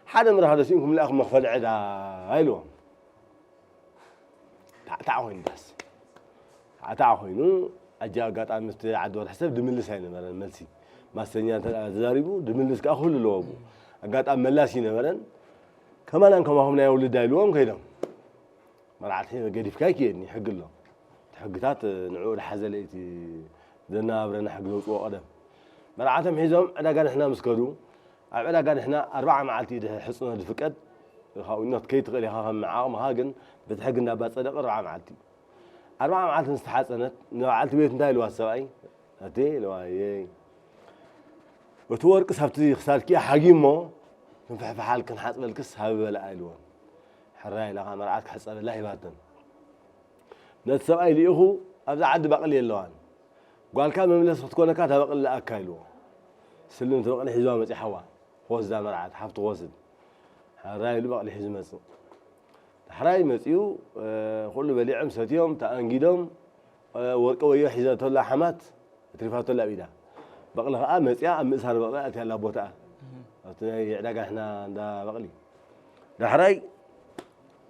ሓደ ምራኻ ደሲእንኩም ለኣኹም መኽፈሊ ዕዳ፣ ኢልዎም። ታዕታዕ ኮይኑ ዳስ። ታዕታዕ ኮይኑ፣ ኣጃ ኣጋጣሚ እቲ ዓዲ ወርሒ ሰብ ድምልስ ኣይነበረን መልሲ። ማሰኛ እንተ ደኣ ተዛሪቡ፣ ድምልስ ከኣ ክህሉ ኣለዎ ኣብኡ። ኣጋጣሚ መላሲ ኣይነበረን። ከማናን ከማኹም ናይ ውልዳ ኢልዎም ከይዶም። መርዓት ገዲፍካ ኣይክየድን እዩ፣ ሕጊ ኣሎ። እቲ ሕግታት ንዕኡ ዝሓዘ ለይቲ ዘነባብረና ሕጊ ዘውፅኦ ቀደም። መርዓቶም ሒዞም ዕዳጋ ንሕና ምስ ከዱ፣ ኣብ ዕዳጋ ንሕና ኣርብዓ መዓልቲ እዩ ድሕሪ ሕፅኖ ዝፍቀድ። ካብኡ ኖት ከይትኽእል ኢኻ ከም ዓቕምኻ፣ ግን በቲ ሕጊ እንዳባፀደቕ ኣርብዓ መዓልቲ። ኣርብዓ መዓልቲ ምስ ተሓፀነት፣ ንበዓልቲ ቤት እንታይ ኢልዋ ሰብኣይ? ኣቲ ኢልዋ፣ የይ። እቲ ወርቅስ ኣብቲ ክሳድኪ ሓጊሞ፣ ክንፍሕፍሓልክን ሓፅበልክስ ሃቢ በልኣ ኢልወን። ሕራይ ኢላ ኸዓ መርዓት ክሕፀበላ ሂባተን። ነቲ ሰብኣይ ልኢኹ፣ ኣብዛ ዓዲ በቕሊ የለዋን። ጓልካ መምለሲ ክትኮነካ እታ በቕሊ ልኣካ ኢልዎ። ስልምቲ በቕሊ ሒዝዋ መፂኣ ሓዋ። ክወስዳ መርዓት፣ ሓፍቲ ክወስድ። ሕራይ ኢሉ በቕሊ ሒዙ መፅእ። ዳሕራይ መፂኡ፣ እ፣ ኩሉ በሊዖም ሰትዮም፣ ተኣንጊዶም፣ እ፣ ወርቂ ወዮ ሒዛቶላ ሓማት፣ ኣትሪፋቶላ ኣብ ኢዳ። በቕሊ ኸዓ መፂኣ ኣብ ምእሳር በቕሊ ኣትያላ ቦታኣ። ኣብቲ ናይ ዕዳጋ ንሕና እንዳ በቕሊ። ዳሕራይ፣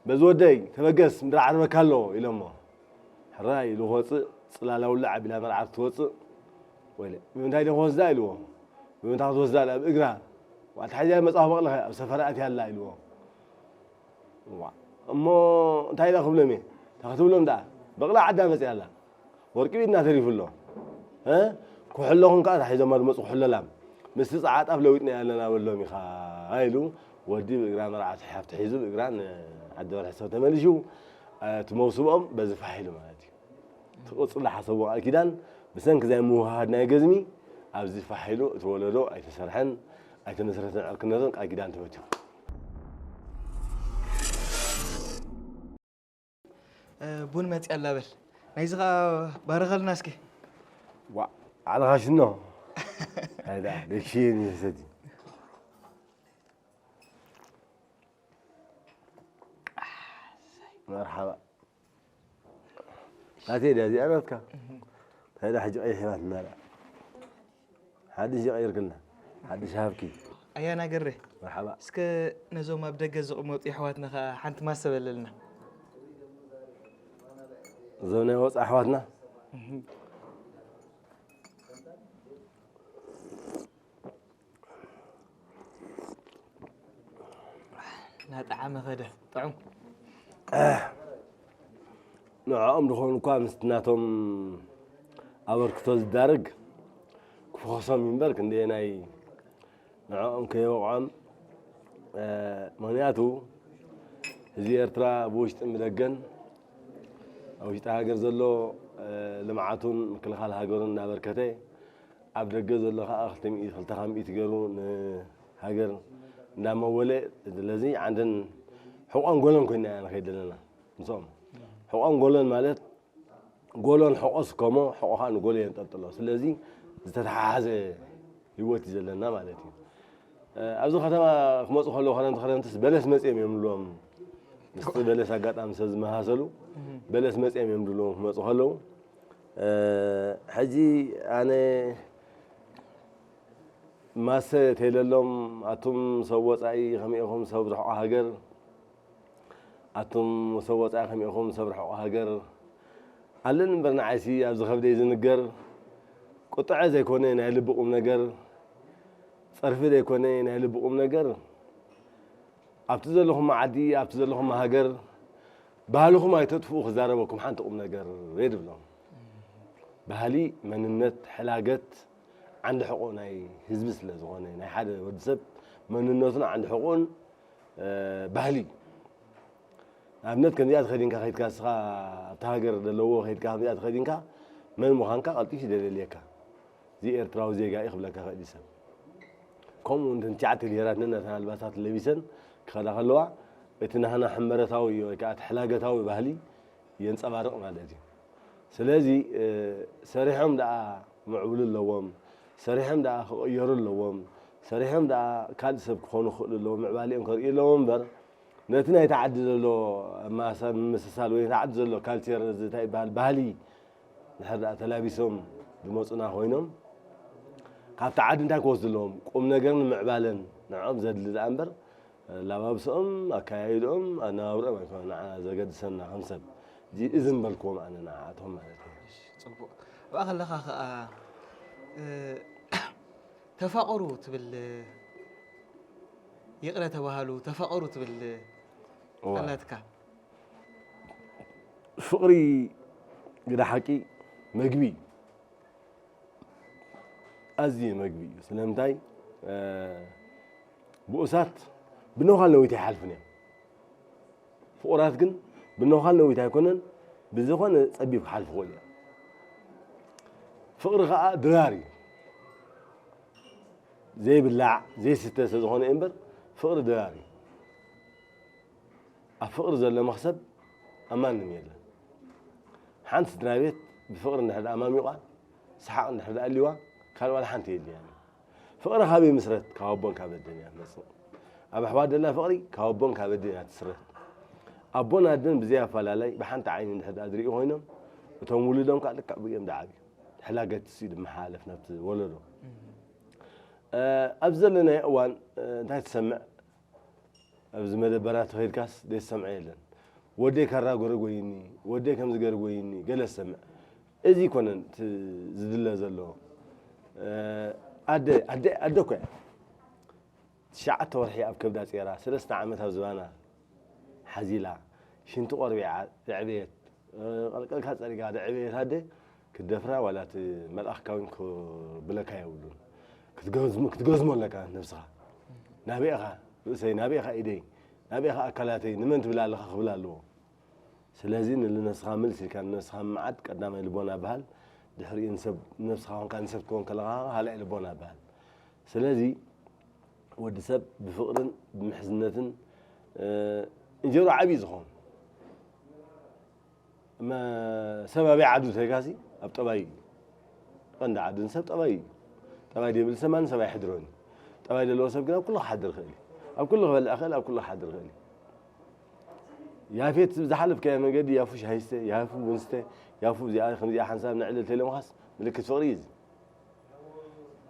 በዚ ወደይ፣ ተበገስ፣ ምድሪ ዓርበካ ኣሎ፣ ኢሎሞ። ሕራይ ኢሉ ክወፅእ፣ ፅላላ ውላዕ ኣቢላ መርዓት ክትወፅእ፣ ወይለ፣ ብምንታይ ዶ ክወስዳ? ኢልዎ። ብምንታይ ክትወስዳ? ኢላ፣ ብእግራ። ዋዕታ ሓዚኣ መፃኹ በቕልኸ፣ ኣብ ሰፈራ ኣትያ ኣላ፣ ኢልዎ። እዋ፣ እሞ እንታይ ኢላ ክብሎም እየ? እንታይ ክትብሎም ደኣ? በቕላ ዓዳ መፅያ ኣላ። ወርቂ ብኢድና ተሪፉ ኣሎ። እ? ኩሕሎኹም ከኣ ተታሒዞማ ዝመፁ ኩሕሎ ላም። ምስቲ ፃዓ ጣፍ ለዊጥናዮ ኣለና በሎም ኢኻ፣ ኢሉ ወዲ ብእግራ መርዓት ሓፍቲ ሒዙ ብእግራ ንዓዲ በርሒ ሰብ ተመሊሹ፣ እቲ መውስቦኦም በዚ ፋሕ ኢሉ ማለት እዩ። እቲ ቅፅሊ ሓሰብዎ ቃል ኪዳን ብሰንኪ ዘይ ምውህሃድ ናይ ገዝሚ ኣብዚ ፋሕ ኢሉ እቲ ወለዶ ኣይተሰርሐን ኣይተመስረተን ዕርክነቶም ቃል ኪዳን ተበቲኹ። እ፣ ቡን መፂኣ ኣላ በል። ናይዚ ኸዓ ባርኸልና እስኪ። ዋ፣ ዓለኻ ሽኖ። ኣይዳ፣ ደክሽን ይሰቲ። መርሓባ። ናተይ ድያ እዚኣ ናትካ? እንታይ ደኣ ሕጂ ቀይሕ ሂባትና ደኣ? ሓድሽ ይቐይርክልና። ሓድሽ ሃብኪ። ኣያ ናገሬ። መርሓባ። እስከ ነዞም ኣብ ደገ ዝቕመጡ ኣሕዋትና ኸዓ ሓንቲ ማሰ በለልና። እዞም ናይ ወፃኢ ኣሕዋትና እናጠዓመ ኸደ ጥዑም። ንዕኦም ዝኾኑ እኳ ምስቲ ናቶም ኣበርክቶ ዝዳረግ ክፍኸሶም እዩ እምበር ክንደየናይ ንዕኦም ከየወቕዖም። ምኽንያቱ ህዝቢ ኤርትራ ብውሽጥን ብደገን ኣብ ውሽጢ ሃገር ዘሎ ልምዓቱን ምክልኻል ሃገሩን እናበርከተ ኣብ ደገ ዘሎ ከዓ ክልተ ሚእቲ ክልተ ሚእቲ ገይሩ ንሃገር እንዳመወለ ስለዚ ዓንድን ሕቆን ጎሎን ኮይና ኢና ንኸይድ ዘለና ምስኦም ሕቆን ጎሎን ማለት ጎሎን ሕቆስ ከሞ ሕቆ ከዓ ንጎሎ የንጠልጥሎ ስለዚ ዝተተሓሓዘ ህይወት እዩ ዘለና ማለት እዩ ኣብዚ ከተማ ክመፁ ከለዉ ከረምቲ ከረምትስ በለስ መፅኦም እዮም ንብሎም ምስቲ በለስ ኣጋጣሚ ሰብ ዝመሳሰሉ በለስ መፅኦም እዮም ንብሎም ክመፁ ከለዉ ሕጂ ኣነ ማሰ ተይለሎም ኣቱም ሰብ ወፃኢ ከመይ ኢኹም ሰብ ርሕቆ ሃገር ኣቱም ሰብ ወፃኢ ከመይ ኢኹም ሰብ ርሕቆ ሃገር ኣለኒ እምበር ንዓይሲ ኣብዚ ከብደይ ዝንገር ቁጥዐ ዘይኮነ ናይ ልቢ ቁም ነገር ፀርፊ ዘይኮነ ናይ ልቢ ቁም ነገር ኣብቲ ዘለኹም ዓዲ ኣብቲ ዘለኹም ሃገር ባህልኹም ኣይተጥፍኡ ክዛረበኩም ሓንቲ ቁም ነገር እየ ድብሎም ባህሊ መንነት ሕላገት ዓንዲ ሕቆ ናይ ህዝቢ ስለ ዝኾነ ናይ ሓደ ወዲ ሰብ መንነቱን ዓንዲ ሕቆን ባህሊ እዩ ንኣብነት ከምዚኣ ተኸዲንካ ከድካ ስኻ ኣብቲ ሃገር ዘለዎ ከድካ ከምዚኣ ተኸዲንካ መን ምዃንካ ቀልጢፍ ይደለልየካ እዚ ኤርትራዊ ዜጋ እዩ ክብለካ ክእል ሰብ ከምኡ እውን ትንቲዓት ሊሄራት ነናተን ኣልባሳት ለቢሰን ክኸዳ ከለዋ እቲ ናህና ሕመረታዊ ወይ ከዓ እቲ ሕላገታዊ ባህሊ የንፀባርቕ ማለት እዩ ስለዚ ሰሪሖም ደኣ ክምዕብሉ ኣለዎም ሰሪሖም ደኣ ክቕየሩ ኣለዎም ሰሪሖም ደኣ ካልእ ሰብ ክኾኑ ክኽእሉ ኣለዎም ምዕባሊኦም ከርእዩ ኣለዎም እምበር ነቲ ናይቲ ዓዲ ዘሎ ማሳ ምምስሳል ወይ ናይቲ ዓዲ ዘሎ ካልቸር እዚ እንታይ ይበሃል ባህሊ ድሕር ደኣ ተላቢሶም ዝመፁና ኮይኖም ካብቲ ዓዲ እንታይ ክወስዱ ኣለዎም ቁም ነገር ንምዕባለን ንዕኦም ዘድሊ ደኣ እምበር ኣላባብስኦም ኣካያይድኦም ኣነባብርኦም ኣይኮነ ንዓና ዘገድሰና ከም ሰብ እዚ እዚ ምበልክዎም ኣነ ንዓኣቶም ማለት እዩ ፅቡቅ ኣብኣ ከለኻ ከዓ ተፋቀሩ ትብል ይቕረ ተባሃሉ ተፋቐሩ ትብል ኣላትካ ፍቕሪ ግዳ ሓቂ መግቢ እዩ ኣዝዩ መግቢ እዩ ስለምንታይ ብኡሳት ብነዃል ነዊት ኣይሓልፍን እዮም ፍቑራት ግን ብነዃል ነዊት ኣይኮነን ብዝኾነ ጸቢብ ክሓልፍ ይኽእል እዩ ፍቕሪ ከዓ ድራር እዩ ዘይብላዕ ዘይስተ ስለዝኾነ እዩ እምበር ፍቕሪ ድራር እዩ ኣብ ፍቕሪ ዘሎ መኽሰብ ኣብ ማንም የለን ሓንቲ ስድራ ቤት ብፍቕሪ እንድሕር ኣማሚቋ ሰሓቕ እንድሕር ኣልዋ ካልእ ዋላ ሓንቲ የድልያን ፍቕሪ ካበይ ምስረት ካብ ኣቦን ካብ ኣደን እያ ትመፅእ ኣብ ኣሕዋት ደላ ፍቕሪ ካብ ኣቦን ካብ ኣደን እያ ትስረት ኣቦን ኣደን ብዘይ ኣፈላለይ ብሓንቲ ዓይኒ እንድሕር ዝሪኡ ኮይኖም እቶም ውሉዶም ከዓ ልክዕ ብኦም ዝዓብዩ ሕላገትስ እዩ ዝመሓላለፍ ናብቲ ወለዶ ኣብዚ ዘለናዮ እዋን እንታይ ትሰምዕ ኣብዚ መደበራት ተኸይድካስ ዘይትሰምዖ የለን። ወደይ ካራ ጎረ ጎይኒ፣ ወደይ ከምዚ ገይሩ ጎይኒ፣ ገለ ትሰምዕ። እዚ ኣይኮነን እቲ ዝድለ ዘሎ። ኣደ ኣደ ኣደ እኮ እያ። ትሽዓተ ወርሒ ኣብ ከብዳ ጸይራ፣ ሰለስተ ዓመት ኣብ ዝባና ሓዚላ፣ ሽንቲ ቆርቢዓ ዘዕበየት፣ ቀልቀልካ ጸሪጋ ዘዕበየት ኣደ ክትደፍራ ዋላ እቲ መልኣኽ ካዊን ክብለካ የብሉን። ክትገዝሞ ክትገዝሞ ኣለካ ነብስኻ። ናበይ ኢኻ ርእሰይ፣ ናበይ ኢኻ ኢደይ፣ ናበይ ኢኻ ኣካላተይ፣ ንመን ትብል ኣለኻ ክብል ኣለዎ። ስለዚ ንነብስኻ ምልስ ኢልካ ንነብስኻ ምምዓድ ቀዳማይ ልቦና በሃል፣ ድሕሪኡ ንሰብ ንነብስኻ ኮንካ ንሰብ ክትከውን ከለኻ ካልኣይ ልቦና በሃል። ስለዚ ወዲ ሰብ ብፍቕርን ብምሕዝነትን እንጀርኡ ዓብዪ ዝኸውን እመ ሰብ ኣበይ ዓዱ ተይካሲ ኣብ ጠባይ እዩ ቀንዲ ዓዱ ንሰብ ጠባይ እዩ ጠባይ ዘይብል ሰብ ማንም ሰብ ኣይሕድሮን እዩ ጠባይ ዘለዎ ሰብ ግን ኣብ ኩሉ ክሓድር ይኽእል እዩ ኣብ ኩሉ ክበልዕ ይኽእል ኣብ ኩሉ ክሓድር ይኽእል እዩ ያፌት ዝሓለፍካዮ መንገዲ ያፉ ሻሂስተ ያፉ ቡንስተ ያፉ እዚኣ ከምዚኣ ሓንሳብ ንዕልል ተይሎምኻስ ምልክት ፍቕሪ እዩ እዚ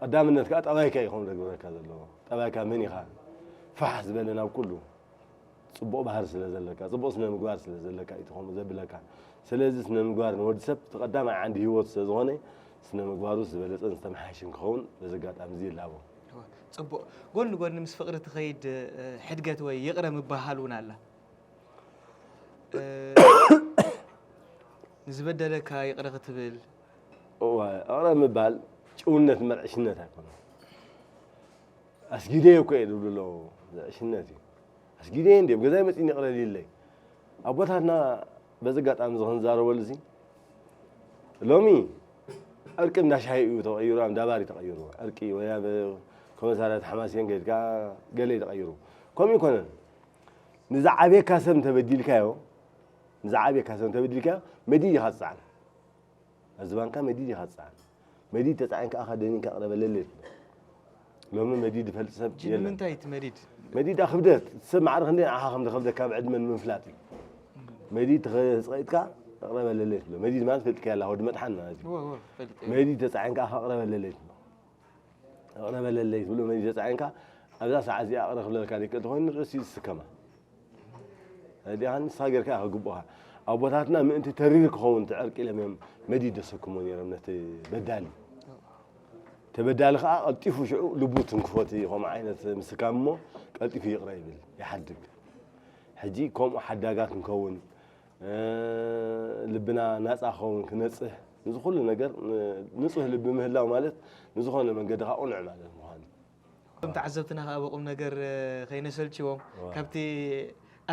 ቀዳምነት ከዓ ጠባይካ እዩ ከም ዘግብረካ ዘለዎ ጠባይካ መን ኢኻ ፋሕ ዝበለ ናብ ኩሉ ጽቡቕ ባህሪ ስለ ዘለካ፣ ጽቡቕ ስነ ምግባር ስለ ዘለካ እዩ ከምኡ ዘብለካ። ስለዚ ስነ ምግባር ንወዲ ሰብ እቲ ቀዳማይ ዓንዲ ህይወቱ ስለ ዝኾነ፣ ስነ ምግባሩ ዝበለጸን ዝተመሓየሸን ክኸውን በዚ ኣጋጣሚ እዚ ይላቦ። እወ፣ ጽቡቕ። ጎኒ ጎኒ ምስ ፍቕሪ ትኸይድ፣ እ፣ ሕድገት ወይ ይቕረ ምብሃሃል እውን ኣላ። እ፣ ንዝበደለካ ይቕረ ክትብል። እወ፣ ይቕረ ምባል ጭውነት እምበር ዕሽነት ኣይኮነን። ኣስጊደዮ እኮ እየ ዝብሉ ኣለዉ። ዕሽነት እዩ። ኣስጊደዮ እንድዮም ገዛይ መጺእኒ ይቕረ ኢለይ። ኣቦታትና በዚ ኣጋጣሚ እዚ ክንዛረበሉ እዚ፣ ሎሚ ዕርቂ እንዳ ሻሂ እዩ ተቐይሩ፣ ኣብ እንዳ ባር እዩ ተቐይሩ። ዕርቂ ወይ ኣብ ኮመሳርያት ሓማሴን ከይድካ ገለ እዩ ተቐይሩ። ከምኡ ኣይኮነን። ንዝዓብየካ ሰብ እንተበዲልካዮ፣ ንዝዓብየካ ሰብ እንተበዲልካዮ፣ መዲድ ኢኻ ትጸዓን። ኣብ ዝባንካ መዲድ ኢኻ ትጸዓን። መዲድ ተጻዒንካ ኢኻ ደኒንካ ይቕረ በለለይ ትብሎ። ሎሚ መዲድ ዝፈልጥ ሰብ ሕጂ የለን። ንምንታይ እቲ መዲድ? መዲድ ኣብ ክብደት፣ እቲ ሰብ ማዕረ ክንደይ ንዓኻ ከም ዘኸብደካ ብዕድመ ንምፍላጥ እዩ። መዲድ ተኸ-፣ ተጸቒጥካ ይቕረ በለለይ ትብሎ። መዲድ ማለት ፈልጥካዮ ኣለኻ፣ ወዲ መጥሓን ማለት እዩ። እወ፣ እወ፣ ፈልጥ እየ። መዲድ ተጻዒንካ ኢኻ ይቕረ በለለይ ትብሎ። ይቕረ በለለይ ትብሎ መዲድ ተጻዒንካ፣ ኣብዛ ሰዓት እዚኣ ይቕረ ክብለልካ ዘይክእል ተኾይኑ ንርእሱ እዩ ዝስከማ። ዲኻ ንስኻ ጌርካ ኢኻ ግቡእኻ። ኣቦታትና ምእንቲ ተሪር ክኸውን እቲ ዕርቂ ኢሎም እዮም መዲድ ዘሰክሞ ነይሮም ነቲ በዳሊ። ተበዳሊ ኸዓ ቀልጢፉ ሽዑ ልቡ ትንክፎ እቲ ከምኡ ዓይነት ምስካም እሞ ቀልጢፉ ይቕረ ይብል፣ ይሓድግ። ሕጂ ከምኡ ሓዳጋት ክንከውን፣ እ፣ ልብና ናጻ ክኸውን ክነጽህ፣ ንዚ ኩሉ ነገር ን-፣ ንጹህ ልቢ ምህላው ማለት ንዝኾነ መንገዲ ኸዓ ቅኑዕ ማለት ምዃኑ። እቶም ተዓዘብትና ከኣ ብቁም ነገር፣ እ፣ ከይነሰልችዎም፣ እዋ። ካብቲ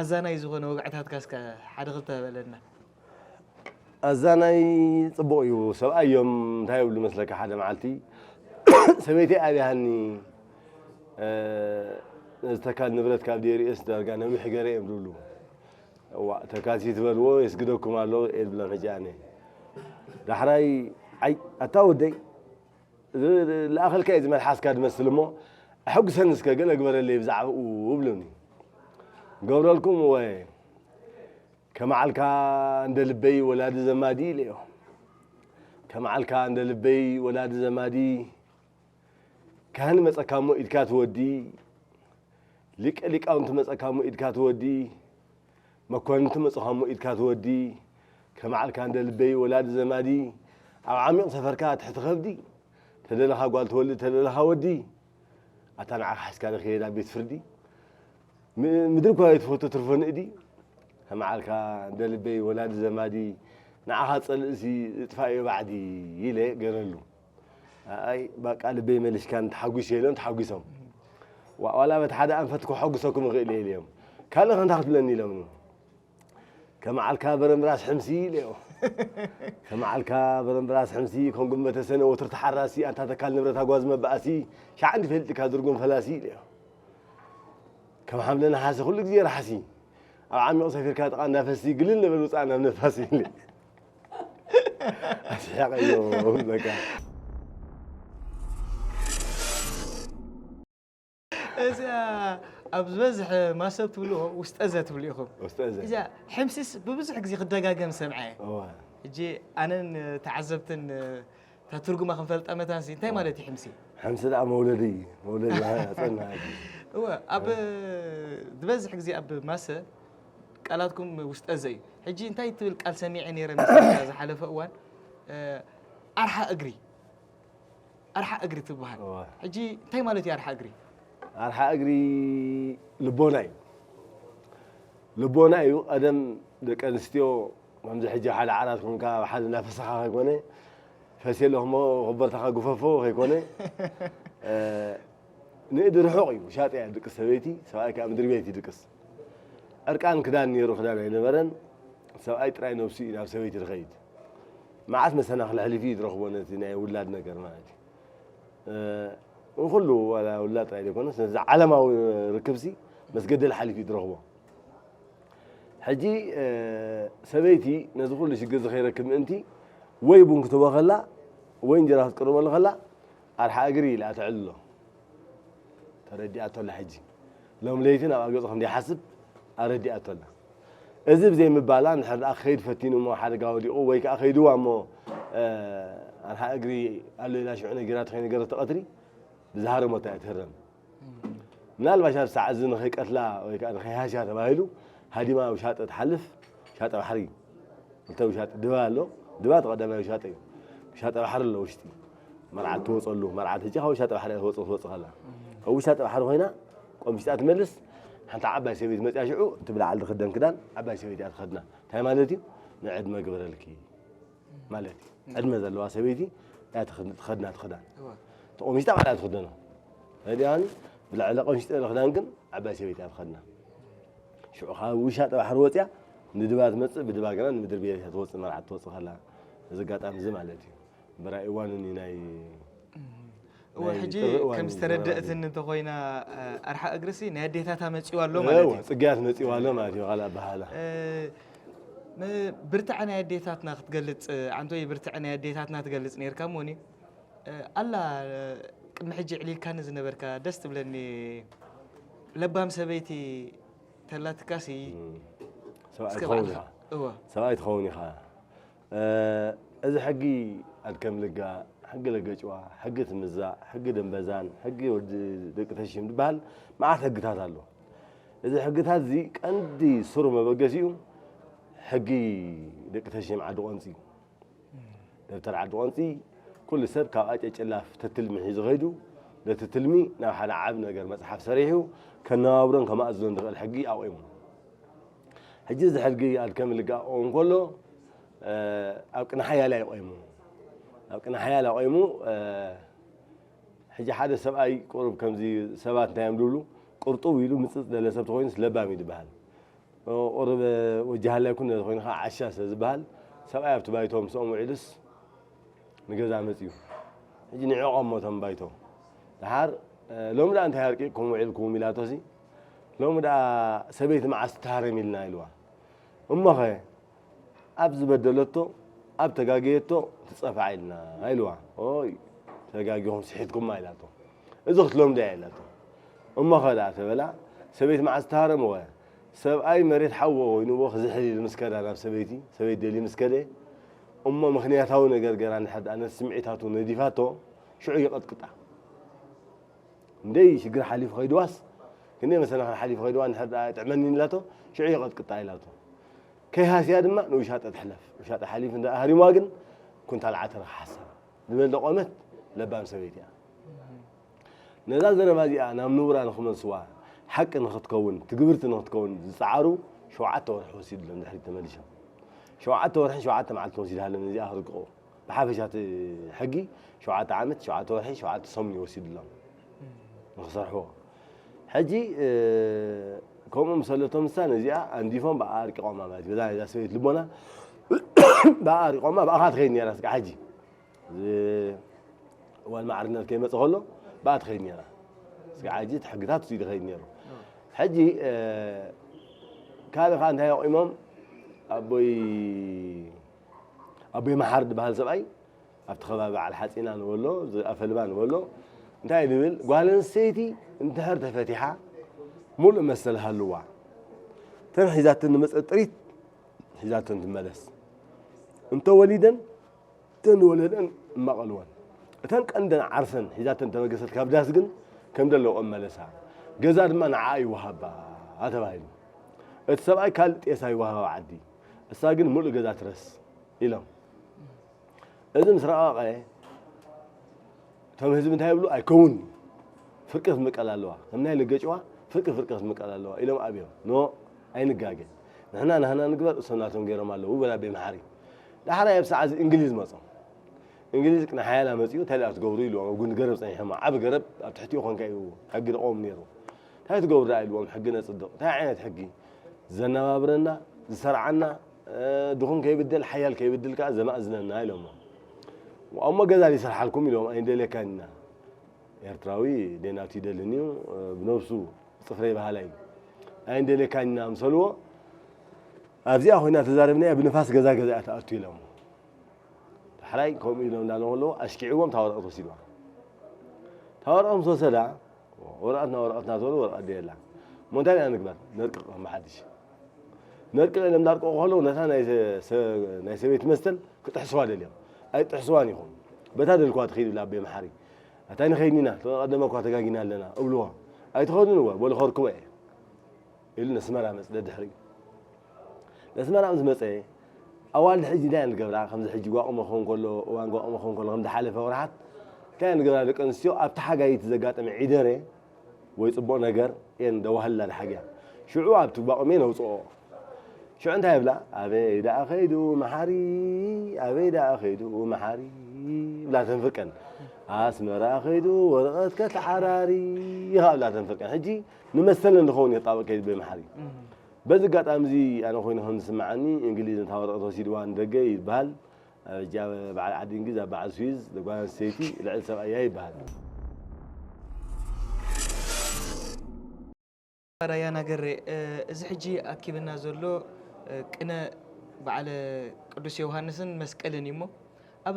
ኣዛናይ ዝኾነ ወግዕታትካ እስከ ሓደ ክልተ በለና። ኣዛናይ ጽቡቕ እዩ። ሰብኣይ እዮም፣ እንታይ ይብሉ መስለካ፣ ሓደ መዓልቲ ሰበይተይ ኣብያሃኒ፣ እ፣ ነዚ ተካል ንብረት ካብ ደይርእየስ ዳርጋ ነዊሕ ገረ እዮም ዝብሉ። እዋ፣ ተካልሲ ትበልዎ የስግደኩም ኣሎ እየ ዝብሎም ሕጂ ኣነ። ዳሕራይ፣ ኣይ፣ ኣታ ወደይ፣ ዝ-፣ ዝለኣኸልካ እዩ ዝመልሓስካ ዝመስል እሞ፣ ኣሐጉሰኒ እስከ ገለ ግበረለይ ብዛዕባኡ እብሉኒ። ገብረልኩም እወ፣ ከመዓልካ እንደ ልበይ ወላዲ ዘማዲ ኢለዮ። ከመዓልካ እንደ ልበይ ወላዲ ዘማዲ፣ ካህን መጸካ እሞ ኢድካ ትወዲ፣ ሊቀ ሊቃውንቲ መጸካ እሞ ኢድካ ትወዲ፣ መኮንንቲ መጸኻ እሞ ኢድካ ትወዲ፣ ከመዓልካ እንደ ልበይ ወላዲ ዘማዲ፣ ኣብ ዓሚቕ ሰፈርካ ትሕቲ ከብዲ፣ ተደለኻ ጓል ትወልድ ተደለኻ ወዲ፣ ኣታ ንዓኻ ሓዝካ ዶ ክየድ ኣብ ቤት ፍርዲ፣ ም-፣ ምድሪ እኳ ኣይትፈቱ ትርፎ ንእዲ፣ ከመዓልካ እንደ ልበይ ወላዲ ዘማዲ፣ ንዓኻ ጸልእሲ እጥፋእዮ ባዕዲ ኢለ ገረሉ። ኣይ፣ ባቃ ልበይ መሊሽካን ተሓጒሰ ኢሎም ተሓጒሶም። ዋ-፣ ዋላ በቲ ሓደ ኣንፈት ክሓጉሰኩም እኽእል እየ ኢለዮም። ካልእ ከ እንታይ ክትብለኒ ኢሎምኒ። ከመዓልካ በረምብራስ ሕምሲ ኢለዮ። ከመዓልካ በረምብራስ ሕምሲ፣ ከም ጉንበተ ሰነ ወትሩ ተሓራሲ፣ ኣንታ ተካል ንብረት ኣጓዝ መባእሲ፣ ሻዕ እንዲ ፈሊጥካ ዝርጉም ፈላሲ ኢለዮ። ከም ሓምለ ነሓሲ ኩሉ ግዜ ራሕሲ፣ ኣብ ዓሚቕ ሰፊርካ ጥቓ እንዳፈሲ፣ ግልል ንበል ውጻእ ናብ ነፋሲ ኢለ። ኣስሒቐዮ በቃ። እዚኣ ኣብ ዝበዝሕ ማሰብ ትብልዎ ውስጠዘ ትብሉ ኢኹም። ውስጠዘ። እዚኣ ሕምሲስ ብብዙሕ ግዜ ክደጋገም ሰምዐ። እዋ። ሕጂ ኣነን ተዓዘብትን እታ ትርጉማ ክንፈልጣ መታንሲ እንታይ ማለት እዩ ሕምሲ? ሕምሲ ደኣ መውለዲ እዩ። መውለዲ ኣጸናቂ። እወ፣ ኣብ ዝበዝሕ ግዜ ኣብ ማሰ ቃላትኩም ውስጠዘ እዩ። ሕጂ እንታይ ትብል ቃል ሰሚዐ ነይረ መሰለካ ዝሓለፈ እዋን፣ እ፣ ኣርሓ እግሪ። ኣርሓ እግሪ ትበሃል። እወ። ሕጂ እንታይ ማለት እዩ ኣርሓ እግሪ? ኣርሓ እግሪ ልቦና እዩ። ልቦና እዩ። ቀደም ደቂ ኣንስትዮ ከምዚ ሕጂ ሓደ ዓራት ኮንካ ኣብ ሓደ እናፈሰኻ ከይኮነ፣ ፈስየ ኣለኹ እሞ ኮቦርታኻ ግፈፎ ከይኮነ፣ እ፣ ንእዲ ርሑቕ እዩ። ውሻጠ እያ ድቅስ ሰበይቲ፣ ሰብኣይ ከኣ ምድሪ ቤት ይድቅስ። ዕርቃን ክዳን ነይሩ፣ ክዳን ኣይነበረን። ሰብኣይ ጥራይ ነብሱ እዩ ናብ ሰበይቲ ዝኸይድ። መዓት መሰናኽል ኣሕሊፉ እዩ ዝረኽቦ ነቲ ናይ ውላድ ነገር ማለት እዩ። እ፣ ንኹሉ ዋላ ውላድ ጥራይ ዘይኮነስ ነዚ ዓለማዊ ርክብሲ መስገደል ሓሊፉ እዩ ዝረኽቦ። ሕጂ፣ እ፣ ሰበይቲ ነዚ ኩሉ ሽግር እዚ ከይረክብ ምእንቲ ወይ ቡን ክትህቦ ከላ ወይ እንጀራ ክትቅርበሉ ከላ ኣርሓ እግሪ ኢላ ተዕልሎ። ተረዲኣቶ ኣላ ሕጂ። ሎም ለይቲ ናብኣ ገጹ ከም ዘይሓስብ ኣረዲኣቶ ኣላ። እዚ ብዘይ ምባላ እንድሕር ደኣ ክኸይድ ፈቲኑ እሞ ሓደጋ ወዲቑ ወይ ከኣ ከይድዋ እሞ፣ እ፣ ኣርሓ እግሪ ኣሎ ኢላ ሽዑ ነጊራቶ ከይነገረቶ ቀትሪ ብዝሃረመቶ እያ ትህረም። ምናልባሽ ኣብ ሰዓት እዚ ንኸይቀትላ ወይ ከዓ ንኸይሃስያ ተባሂሉ ሃዲማ ውሻጠ ትሓልፍ። ውሻጠ ባሕሪ፣ ክልተ ውሻጠ ድባ ኣሎ። ድባ እቲ ቀዳማይ ውሻጠ እዩ። ውሻጠ ባሕሪ ኣሎ ውሽጢ፣ መርዓት ትወፀሉ። መርዓት ሕጂ ካብ ውሻጠ ባሕሪ እያ ትወፅእ፣ ትወፅእ ከላ ካብ ውሻጠ ባሕሪ ኮይና ቆምሽጣ ትመልስ። ሓንቲ ዓባይ ሰበይቲ መፅያ ሽዑ እቲ ብላዕሊ ዝኽደን ክዳን ዓባይ ሰበይቲ እያ ትኸድና። እንታይ ማለት እዩ? ንዕድመ ግበረልኪ ማለት እዩ። ዕድመ ዘለዋ ሰበይቲ እያ ትኽድ-፣ ትኸድና ትኽዳን። እዋ። ተቆሚሽጣ ባዕላ ትኽደኖ። ፈዲያን ብልዕሊ ቆምሽጢ ክዳን ግን ዓባይ ሰበይቲ እያ ትኸድና። ሽዑ ካብ ውሻጠ ባሕሪ ወፅያ ንድባ ትመፅእ፣ ብድባ ግና ንምድሪ ቤት እያ ትወፅእ፣ መርዓት ትወፅእ ከላ። እዚ ኣጋጣሚ እዚ ማለት እዩ። በራይ እዋንን እዩ ናይ እወ፣ ናይ ሕጂ ጥሪ እዋን ከም እዩ ዝተረደእትኒ ዝበሃል። እንተኾይና፣ እ፣ ኣርሓ እግርሲ ናይ ኣዴታታ መጺኡ ኣሎ ማለት እወ፣ እዩ። ጽግያት መጺኡ ኣሎ ማለት እዩ፣ ካልእ ኣበሃህላ። እ፣ ም-፣ ብርትዐ ናይ ኣዴታትና ክትገልጽ፣ እ፣ ዓንቶይ ብርትዐ ናይ ኣዴታትና ትገልጽ ነይርካ እሞኒ፣ እ፣ ኣላ፣ እ፣ ቅድሚ ሕጂ ዕሊልካኒ ዝነበርካ ደስ ትብለኒ ለባም ሰበይቲ ተላትካሲ እም፣ ሰብኣይ እስከ ትኸውን ባዕልኻ። ኢኻ። እወ። ሰብኣይ ትኸውን ኢኻ። እ፣ እዚ ሕጊ ኣድከም ልጋ፣ ሕጊ ለገጭዋ፣ ሕጊ ትምዛእ፣ ሕጊ ደንበዛን፣ ሕጊ ወዲ ደቂ ተሽም ዝበሃል መዓት ሕግታት ኣሎ። እዚ ሕግታት እዚ ቀንዲ ስሩ መበገሲኡ ሕጊ ደቂ ተሽም ዓዲ ቆንጺ እዩ። ደብተር ዓዲ ቆንጺ ኩሉ ሰብ ካብ ኣጨጨላፍ ተትልሚ ሒዙ ከይዱ ነቲ ትልሚ ናብ ሓደ ዓብ ነገር መጽሓፍ ሰሪሑ ከነባብሮን ከማእዝኖን ዝኽእል ሕጊ ኣቑሙ። ሕጂ እዚ ሕጊ ኣድከም ልጋ ክኸውን ከሎ፣ እ፣ ኣብ ቅነ ሓያል ኣይቆይሙ። ኣብ ቅነ ሓያል ኣቆይሙ፣ እ፣ ሕጂ ሓደ ሰብኣይ ቁሩብ ከምዚ ሰባት እንታይ እዮም ዝብሉ፣ ቁርጥው ኢሉ ምጽጽ ደለ ሰብ ተኾይኑስ ለባም እዩ ዝበሃል። ቁሩብ ወጃሃላይ ኩነ ተኾይኑ ከዓ ዓሻ ስለ ዝበሃል፣ ሰብኣይ ኣብቲ ባይቶ ምስኦም ውዒሉስ ንገዛ መጽዩ። ሕጂ ንዕቆም ሞ እቶም ባይቶ። ደሓር፣ እ፣ ሎሚ ደኣ እንታይ ኣርቂቕኩም ውዒልኩም ኢላቶሲ፣ ሎሚ ደኣ ሰበይቲ መዓስ ትሃረም ኢልና ኢልዋ። እሞኸ ኣብ ዝበደለቶ፣ ኣብ ተጋገየቶ ትጸፍዓ ኢልና ኢልዋ። ኦይ፣ ተጋጊኹም ስሒትኩማ ኢላቶ። እዚ ክትለምዶ እያ ኢላቶ። እሞኸ ደኣ ተበላ፣ ሰበይቲ መዓስ ትሃረም ወ? ሰብኣይ መሬት ሓዎ ኮይኑዎ ክዝሕል ኢሉ ምስ ከዳ ናብ ሰበይቲ፣ ሰበይቲ ደልዩ ምስ ከደ፣ እሞ ምኽንያታዊ ነገር ገይራ እንድሕር ደኣ ነቲ ስምዒታቱ ነዲፋቶ፣ ሽዑ ይቐጥቅጣ። እንደይ ሽግር ሓሊፉ ከይድዋስ፣ ክንደይ መሰናኽል ሓሊፉ ከይድዋ፣ እንድሕር ደኣ ጥዕመኒ ኢላቶ፣ ሽዑ ይቐጥቅጣ ኢላቶ። ከይሃስያ ድማ ንውሻጠ ትሕለፍ። ውሻጠ ሓሊፉ እንዳ ሃሪምዋ ግን፣ ኩንታል ዓተር ክሓሳ ዝበለ ቆመት ለባም ሰበይቲ እያ። ነዛ ዘረባ እዚኣ ናብ ንቡራ ንኽመልስዋ፣ ሓቂ ንኽትከውን፣ ትግብርቲ ንኽትከውን ዝጸዓሩ ሸውዓተ ወርሒ ወሲዱሎም ድሕሪት ተመሊሶም። ሸውዓተ ወርሒ ሸውዓተ መዓልቲ ወሲድሃሎም እዚኣ ክርግቑ። ብሓፈሻ እቲ ሕጊ ሸውዓተ ዓመት፣ ሸውዓተ ወርሒ፣ ሸውዓተ ሰሙን እዩ ወሲዱሎም ንኽሰርሕዎ። ሕጂ፣ እ፣ ከምኡ ምስ በለቶም ንሳ ነዚኣ ኣንዲፎም ብኣ ኣርቂቖማ ማለት እዩ። በዛ ናይዛ ሰበይቲ ልቦና ብኣ ኣርቂቖማ፣ ብኣኻ ትኸይድ ነይራ እስካዕ ሕጂ። እዚ እዋን ማዕርነት ከይመጸ ከሎ ብኣ ትኸይድ ነይራ። እስካዕ ሕጂ እቲ ሕግታት እዩ ዝኸይድ ነይሩ። ሕጂ፣ እ፣ ካልእ ኸኣ እንታይ ኣቑሞም? ኣቦይ ኣቦይ መሓር ዝበሃል ሰብኣይ ኣብቲ ከባቢ በዓል ሓፂና ንበሎ፣ እዚ ኣፈልባ ንበሎ፣ እንታይ ድብል፣ ጓል ኣንስተይቲ እንድሕር ተፈቲሓ፣ ሙሉእ መሰል ሃልዋ። እተን ሒዛተን ዝመፀት ጥሪት ሒዛተን ትመለስ። እንተወሊደን፣ እተን ዝወለደን እማቐልወን። እተን ቀንደን ዓርሰን ሒዛተን ተበገሰት ካብ ዳስ ግን ከም ደለዎ እመለሳ። ገዛ ድማ ንዓኣ ይወሃባ ተባሂሉ። እቲ ሰብኣይ ካልእ ጤሳ ይወሃባ ዓዲ። እሳ ግን ሙሉእ ገዛ ትረስ ኢሎም። እዚ ምስ ረቐቐ፣ እቶም ህዝቢ እንታይ ይብሉ? ኣይከውን፣ ፍርቂ ክትምቀል ኣለዋ። ከም ናይ ልገጭዋ ፍርቂ ፍርቂ ክትምቀል ኣለዋ ኢሎም ኣብዮም። ኖ፣ ኣይንጋገ። ንሕና ናህና ንግበር፣ እሶም ናቶም ገይሮም ኣለዉ፣ በል ኣቤ መሓሪ። ዳሕራይ ኣብ ሰዓት እዚ እንግሊዝ መጾም። እንግሊዝ ቅነ ሓያላ መጺኡ፣ እንታይ ደኣ ትገብሩ ኢልዎም፣ ኣብ ጉኒ ገረብ ጸኒሖም። ዓቢ ገረብ ኣብ ትሕቲኡ ኮንካ እዩ ሕጊ ዝቐውም ነይሩ። እንታይ ትገብሩ ደኣ ኢልዎም፣ ሕጊ ነጽድቕ። እንታይ ዓይነት ሕጊ? ዘነባብረና፣ ዝሰርዓና፣ እ፣ ድኹም ከይብደል፣ ሓያል ከይብድል ከኣ ዘማእዝነና ኢሎሞ። እሞ ገዛ ይሰርሓልኩም ኢሎም፣ ኣይንደልየካን ኢና። ኤርትራዊ ደይናቱ ይደልን እዩ፣ እ፣ ብነብሱ ጽፍረይ በሃላይ እዩ። ኣይንደልየካን ኢና ምስ በልዎ፣ ኣብዚኣ ኮይና ተዛሪብናያ ብንፋስ ገዛ ገዛ እያ ትኣቱ ኢሎሞ። ዳሕራይ ከምኡ ኢሎም እንዳበሉ ከለዉ ኣሽኪዕዎም እታ ወረቐት ወሲድዋ። እታ ወረቐት ምስ ወሰዳ፣ ወረቐትና፣ ወረቐትና ተበሉ፣ ወረቐት ደየላ። እሞ እንታይ ኢና ንግበር? ነርቅቕ ከም ብሓድሽ። ነርቅቕ ኢሎም እንዳርቀቑ ከለዉ ነታ ናይ ሰ-፣ ሰ-፣ ናይ ሰበይቲ መስተል ክጥሕስዋ ደልዮም። ኣይጥሕስዋን ኢኹም። በታ ደልክዋ ትኸይድ ይብላ ኣቦይ መሓሪ። ኣታ ንኸይድ ኢና፣ ቀደመ እኳ ተጋጊና ኣለና እብልዎ። ኣይትኸዱን እወ በሉ፣ ከርክቦ እየ ኢሉ ነስመራ መጽ ደድሕሪ። ነስመራ ምስ መጸ፣ ኣዋልድ ሕጂ እንታይ እየን ዝገብራ? ከምዚ ሕጂ ጓቑሞ ክኸውን ከሎ፣ እዋን ጓቑሞ ክኸውን ከሎ፣ ከም ዝሓለፈ ወርሓት እንታይ እየን ዝገብራ? ደቂ ኣንስትዮ ኣብቲ ሓጋይ እቲ ዘጋጠመ ዒደረ ወይ ጽቡቕ ነገር እየን ደዋህላ ድሓግያ። ሽዑ ኣብቲ ጓቑም እየን ኣውጽኦ። ሽዑ እንታይ ይብላ? ኣበይ ደኣ ኸይዱ መሓሪ፣ ኣበይ ደኣ ኸይዱ መሓሪ፣ ብላ ተንፍቀን። ኣስመራ ኸይዱ ወረቐት ከተዓራሪ፣ ይኻ ብላ ተንፍቀን። ሕጂ ንመሰለን ዝኸውን እዩ ክጣበቅ ከይዱ ብመሓሪ። በዚ ኣጋጣሚ እዚ ኣነ ኮይኑ ከም ዝስምዓኒ፣ እንግሊዝ ነታ ወረቐት ወሲድዋ ንደገ ይበሃል። ኣብ ሕጂ ኣብ በዓል ዓዲ እንግሊዝ፣ ኣብ በዓል ስዊዝ፣ ጓል ኣንስተይቲ ልዕሊ ሰብኣያ ይበሃል። ዳያና ገሬ፣ እ፣ እዚ ሕጂ ኣኪብና ዘሎ፣ እ፣ ቅነ በዓለ ቅዱስ ዮሃንስን መስቀልን እዩ እሞ፣ ኣብ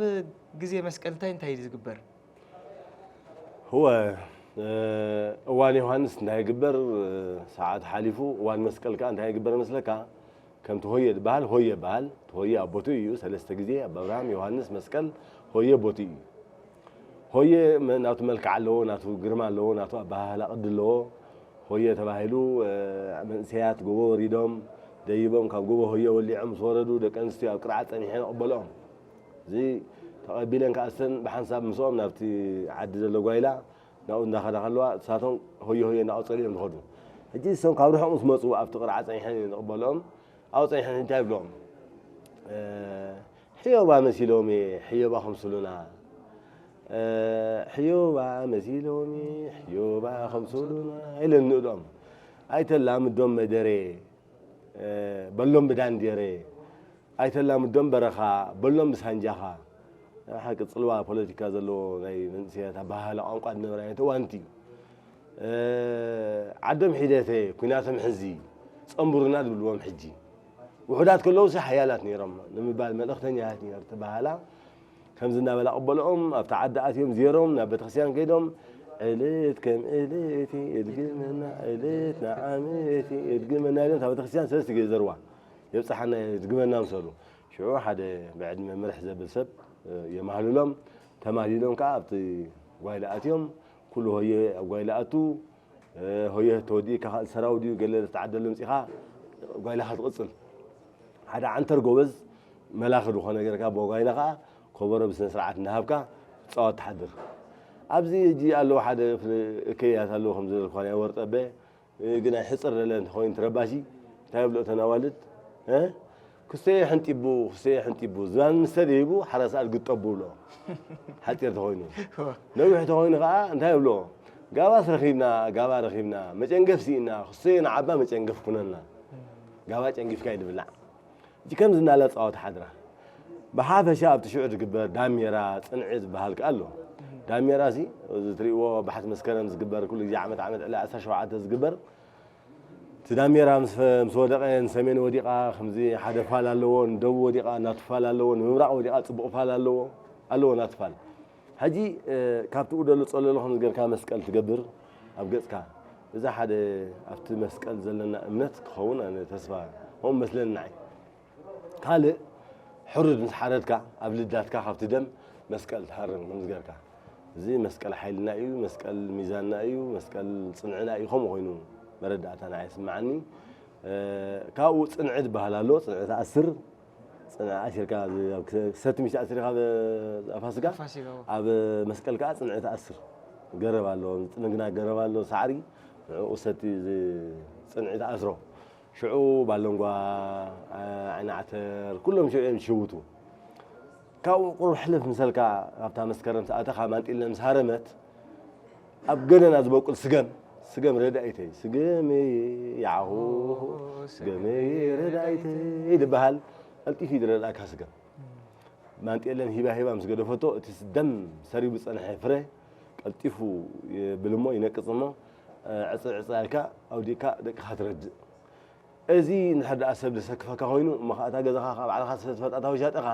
ግዜ መስቀል እንታይ እንታይ እዩ ዝግበር? ህወ፣ እ፣ እዋን ዮሃንስ እንታይ ይግበር? እ፣ ሰዓት ሓሊፉ፣ እዋን መስቀል ከኣ እንታይ ይግበር መስለካ? ከምቲ ሆየ ዝበሃል፣ ሆየ ይበሃል። እቲ ሆየ ኣብ ቦትኡ እዩ። ሰለስተ ግዜ ኣብ ኣብርሃም፣ ዮሃንስ፣ መስቀል፣ ሆየ ቦትኡ እዩ። ሆየ መ-፣ ናቱ መልክዕ ኣለዎ፣ ናቱ ግርማ ኣለዎ፣ ናቱ ኣበሃህላ ቅዲ ኣለዎ። ሆየ ተባሂሉ፣ እ፣ መንእሰያት ጎቦ ወሪዶም፣ ደይቦም፣ ካብ ጎቦ ሆየ ወሊዖም ምስ ወረዱ፣ ደቂ ኣንስትዮ ኣብ ቅርዓት ጸኒሐን ይቕበልኦም። እዚ ተቐቢለን ከኣ እሰን ብሓንሳብ ምስኦም ናብቲ ዓዲ ዘሎ ጓይላ ናብኡ እንዳኸዳ ከለዋ፣ ንሳቶም ሆየ ሆየ እናቐጸሉ እዮም ዝኸዱ። ሕጂ እሶም ካብ ርሑቕ ምስ መጹ፣ ኣብቲ ቅርዓት ጸኒሐን እዮም ዝቕበልኦም። ኣብኡ ጸኒሐን እንታይ ይብልኦም? እ፣ ሕዮባ መሲሎም እየ፣ ሕዮባ ከምስሉና። እ፣ ሕዮባ መሲሎም እየ፣ ሕዮባ ከምስሉና ኢለን ንእዶም። ኣይተላምዶም መደረ፣ እ፣ በሎም ብዳንዴረ። ኣይተላምዶም በረኻ፣ በሎም ብሳንጃኻ። ሓቂ ጽልዋ ፖለቲካ ዘለዎ ናይ መንእሰያት ኣበሃህላ ቋንቋ ዝነበረ ዓይነት እዋን እዩ። እ፣ ዓዶም ሒደተ፣ ኲናቶም ሕዚ፣ ጸንቡርና ዝብልዎም ሕጂ። ውሑዳት ከለውሲ ሓያላት ነይሮም ንምባል መልእኽተኛታት ነይሩ ተባሃላ። ከምዚ እናበላ ቅበልኦም ኣብቲ ዓዲ ኣትዮም ዜሮም ናብ ቤተክርስትያን ከይዶም ዕለት ከም ዕለት እድግመና ዕለት ንዓመት እድግመና ኢሎም እታ ቤተክርስትያን ሰለስተ ግዜ ዘርዋ የብጽሓና እድግመና ምሰሉ። ሽዑ ሓደ ብዕድመ ምርሕ ዘብል ሰብ የማህልሎም። ተማህሊሎም ከዓ ኣብቲ ጓይላ ኣትዮም። ኩሉ ሆየ ኣብ ጓይላ ኣቱ። ሆየ ተወዲእካ ካልእ ሰራው ድዩ ገለ ዝተዓደለ ምጺኻ ጓይላኻ ትቕጽል። ሓደ ዓንተር ጎበዝ መላኺ ዝኾነ ገርካ ብጓይላ ከዓ ኮበሮ ብስነ ስርዓት እናሃብካ ትጻወት ትሓድር። ኣብዚ ሕጂ ኣለዉ ሓደ ክፍሊ እከያት ኣለዉ ከም ዝበልኩኻ ናይ ወርጠበ ግናይ ሕጽር ለለ እንተኾይኑ ትረባሺ እንታይ ይብሎ እተን ኣዋልድ እ ክሰየ ሕንጢቡ ክሰየ ሕንጢቡ ዝባን ምስ ተደይቡ ሓራስ ኣድግድ ጠቡ ብሎ ሓጺር ተኾይኑ ነዊሕ ተኾይኑ ከዓ እንታይ ይብሎ ጋባስ ረኺብና ጋባ ረኺብና መጨንገፍ ስኢና ክሰየ ንዓባ መጨንገፍ ኩነና ጋባ ጨንጊፍካ እዩ ዝብላዕ እቲ ከምዚ እናለ ፃወት ሓድራ ብሓፈሻ ኣብቲ ሽዑ ዝግበር ዳሜራ ፅንዒ ዝበሃል ከኣ ኣሎ ዳሜራ ሲ እዚ ትሪእዎ ባሕቲ መስከረም ዝግበር ኩሉ ግዜ ዓመት ዓመት ዕለ ዓሰርተ ሸውዓተ ዝግበር እቲ ዳሜራ ምስ ፈ- ምስ ወደቐ ንሰሜን ወዲቓ ከምዚ ሓደ ፋል ኣለዎ ንደቡብ ወዲቓ ናቱ ፋል ኣለዎ ንምብራቕ ወዲቓ ፅቡቕ ፋል ኣለዎ ኣለዎ ናቱ ፋል ሕጂ ካብቲ ኡደሉ ፀለሎ ከምዚ ገርካ መስቀል ትገብር ኣብ ገፅካ እዛ ሓደ ኣብቲ መስቀል ዘለና እምነት ክኸውን ኣነ ተስፋ ከምኡ መስለኒ ንዓይ ካልእ ሕሩድ ምስ ሓረድካ ኣብ ልዳትካ ካብቲ ደም መስቀል ትሃርም ከምዚ ገርካ እዚ መስቀል ሓይልና እዩ መስቀል ሚዛንና እዩ መስቀል ፅንዕና እዩ ከምኡ ኮይኑ መረዳእታ ንዓይ ይስምዓኒ ካብኡ ፅንዒ ዝበሃል ኣሎ ፅንዒ ትኣስር ፅንዒ ኣሲርካ ሰቲ ምሽ ኣሲርካ ኣብ ፋሲጋ ኣብ መስቀል ከዓ ፅንዒ ትኣስር ገረብ ኣሎ ፅንግና ገረብ ኣሎ ሳዕሪ ንዕኡ ሰቲ ፅንዒ ትኣስሮ ሽዑ ባለንጓ ዓይኒ ዓተር ኩሎም ሽዑ እዮም ዝሽውቱ ካብኡ ቁሩብ ሕልፍ ምሰልካ ኣብታ መስከረም ሰኣተኻ ማንጢለ ምስ ሃረመት ኣብ ገደና ዝበቁል ስገም ስገም ረዳኢተይ ስገመይ ያሁ ስገመይ ረዳኢተይ ዝበሃል ቀልጢፉ ዝረዳእካ ስገም ማንጤለን ሂባ ሂባ ምስ ገደፈቶ እቲ ደም ሰሪቡ ዝፀንሐ ፍረ ቀልጢፉ ይብል እሞ ይነቅፅ እሞ ዕፅር ዕፅር ኣልካ ኣውዲእካ ደቅኻ ትረድእ እዚ እንድሕር ደኣ ሰብ ዘሰክፈካ ኮይኑ እሞ ከዓ እታ ገዛኻ ካብ ባዕልኻ ስለ ትፈልጣ እታ ውሻጠኻ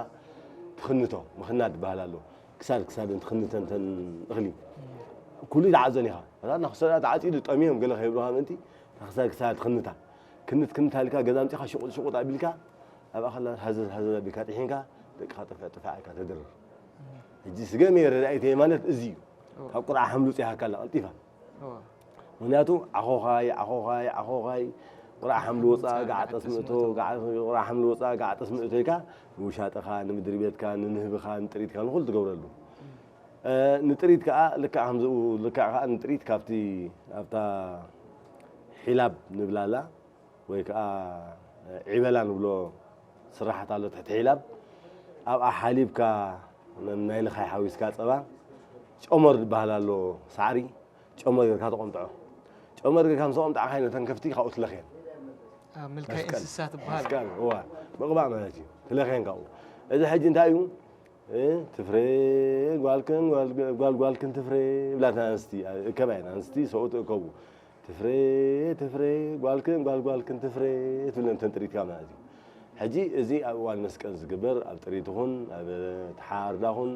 ትኽንቶ ምኽናድ ዝበሃል ኣሎ ክሳድ ክሳደን ትኽንተን ተን እኽሊ ኩሉ ይትዓዘን ኢኻ እታ ናኽሰዳ ተዓፂዱ ጠምዮም ገለ ከይብሉኻ ምእንቲ እታ ክሳድ ክሳድ ትኽንታ ክንት ክንት ኣልካ ገዛ ኣምፂኻ ሽቁጥ ሽቁጥ ኣቢልካ ኣብኣ ከላ ሃዘዝ ሃዘዝ ኣቢልካ ጥሒንካ ደቅኻ ጥፍዕ ጥፍዕ ኣልካ ተድርር ሕጂ ስገም እየ ረዳኢተይ ማለት እዚ እዩ ካብ ቁርዓ ሓምሉፅ ይሃካ ኣላ ቀልጢፋ ምኽንያቱ ዓኾኻይ ዓኾኻይ ዓኾኻይ፣ ቁራዕ ሓምሊ ወፃ፣ ጋዕ ጠስምእቶ፣ ጋዕ- ቁራዕ ሓምሊ ወፃ፣ ጋዕ ጠስምእቶ ኢልካ ንውሻጠኻ፣ ንምድሪ ቤትካ፣ ንንህብኻ፣ ንጥሪትካ፣ ንኹሉ ትገብረሉ። እ፣ ንጥሪት ከዓ ልክዕ ከምዝኡ፣ ልክዕ ከዓ ንጥሪት ካብቲ ኣብታ ሒላብ ንብላላ ወይ ከዓ ዒበላ ንብሎ ስራሓት ኣሎ ትሕቲ ሒላብ፣ ኣብኣ ሓሊብካ፣ ናይ ልኻይ ሓዊስካ ፀባ፣ ጨመር ዝበሃል ኣሎ ሳዕሪ፣ ጨመር ጌርካ ተቆምጥዖ። ጨመር ጌርካ ምስ ኣቆምጣዕካዮ ነተን ከፍቲ ካብኡ ትለኽየን። ኣብ ምልካይ መስቀል። እንስሳ ትበሃል። መስቀል፣ እዋ፣ ምቕባእ ማለት እዩ። ትለኽየን ካብኡ። እዚ ሕጂ እንታይ እዩ? እ፣ ትፍሬ ጓልክን፣ ጓል፣ ጓል ጓልክን ትፍሬ ይብላ እተን ኣንስቲ፣ እከባ እየን። ኣንስቲ ሰብኡት እከቡ። ትፍሬ፣ ትፍሬ ጓልክን፣ ጓል ጓልክን ትፍሬ ትብለን እተን ጥሪትካ ማለት እዩ። ሕጂ እዚ ኣብ እዋን መስቀል ዝግበር፣ ኣብ ጥሪት ይኹን፣ ኣብ ተሓርዳ ኹን፣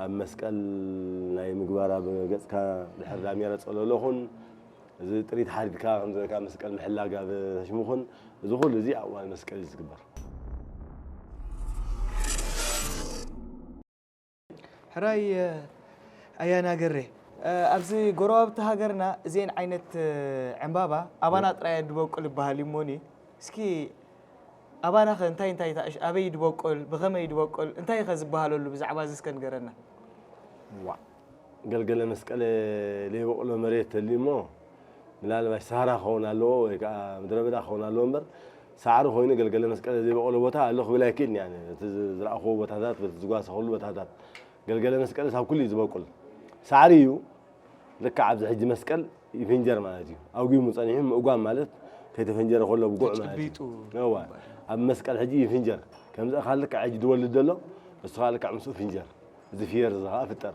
ኣብ መስቀል ናይ ምግባር፣ ኣብ ገጽካ ድሕር ዳሜራ ጸለሎ ኹን፣ እዚ ጥሪት ሓሪድካ ከም ዝበልካ መስቀል ምሕላግ ኣብ ተሽሙ ኹን፣ እዚ ኩሉ እዚ ኣብ እዋን መስቀል እዩ ዝግበር። ሕራይ ኣያና ገሬ፣ ኣብዚ ጎረባብቲ ሃገርና እዚአን ዓይነት ዕምባባ ኣባና ጥራይ ድበቁል ይበሃል እዩ እሞኒ፣ እስኪ ኣባና ኸ እንታይ እንታይ ታእሽ-፣ ኣበይ ድበቁል፣ ብኸመይ ድበቁል፣ እንታይ ኸ ዝበሃለሉ ብዛዕባ እዚ እስከ ንገረና። ዋእ፣ ገልገለ መስቀለ ዘይበቑሎ መሬት ተልዩ እሞ፣ ምናልባሽ ሰሃራ ክኸውን ኣለዎ ወይ ከዓ ምድረ በዳ ክኸውን ኣለዎ እምበር፣ ሳዕሪ ኮይኑ ገልገለ መስቀለ ዘይበቑሎ ቦታ ኣሎ ክብል ኣይክእልን እየ ኣነ። እቲ ዝረኣኽዎ ቦታታት፣ በቲ ዝጓሰኹሉ ቦታታት፣ ገልገለ መስቀለስ ኣብ ኩሉ እዩ ዝበቁል። ሳዕሪ እዩ። ልክዕ ኣብዚ ሕጂ መስቀል ይፍንጀር ማለት እዩ። ኣጒሙ ጸኒሑ ምእጓም ማለት ከይተፈንጀረ ከሎ ብጉዕ ማለት እዩ። ተጨቢጡ እዋ፣ ኣብ መስቀል ሕጂ ይፍንጀር። ከምዚ ኣኻ ልክዕ ሕጂ ዝወልድ ዘሎ፣ እሱ ኸዓ ልክዕ ምስኡ ፍንጀር። እዚ ፍየር እዚ ኸዓ ፍጠር።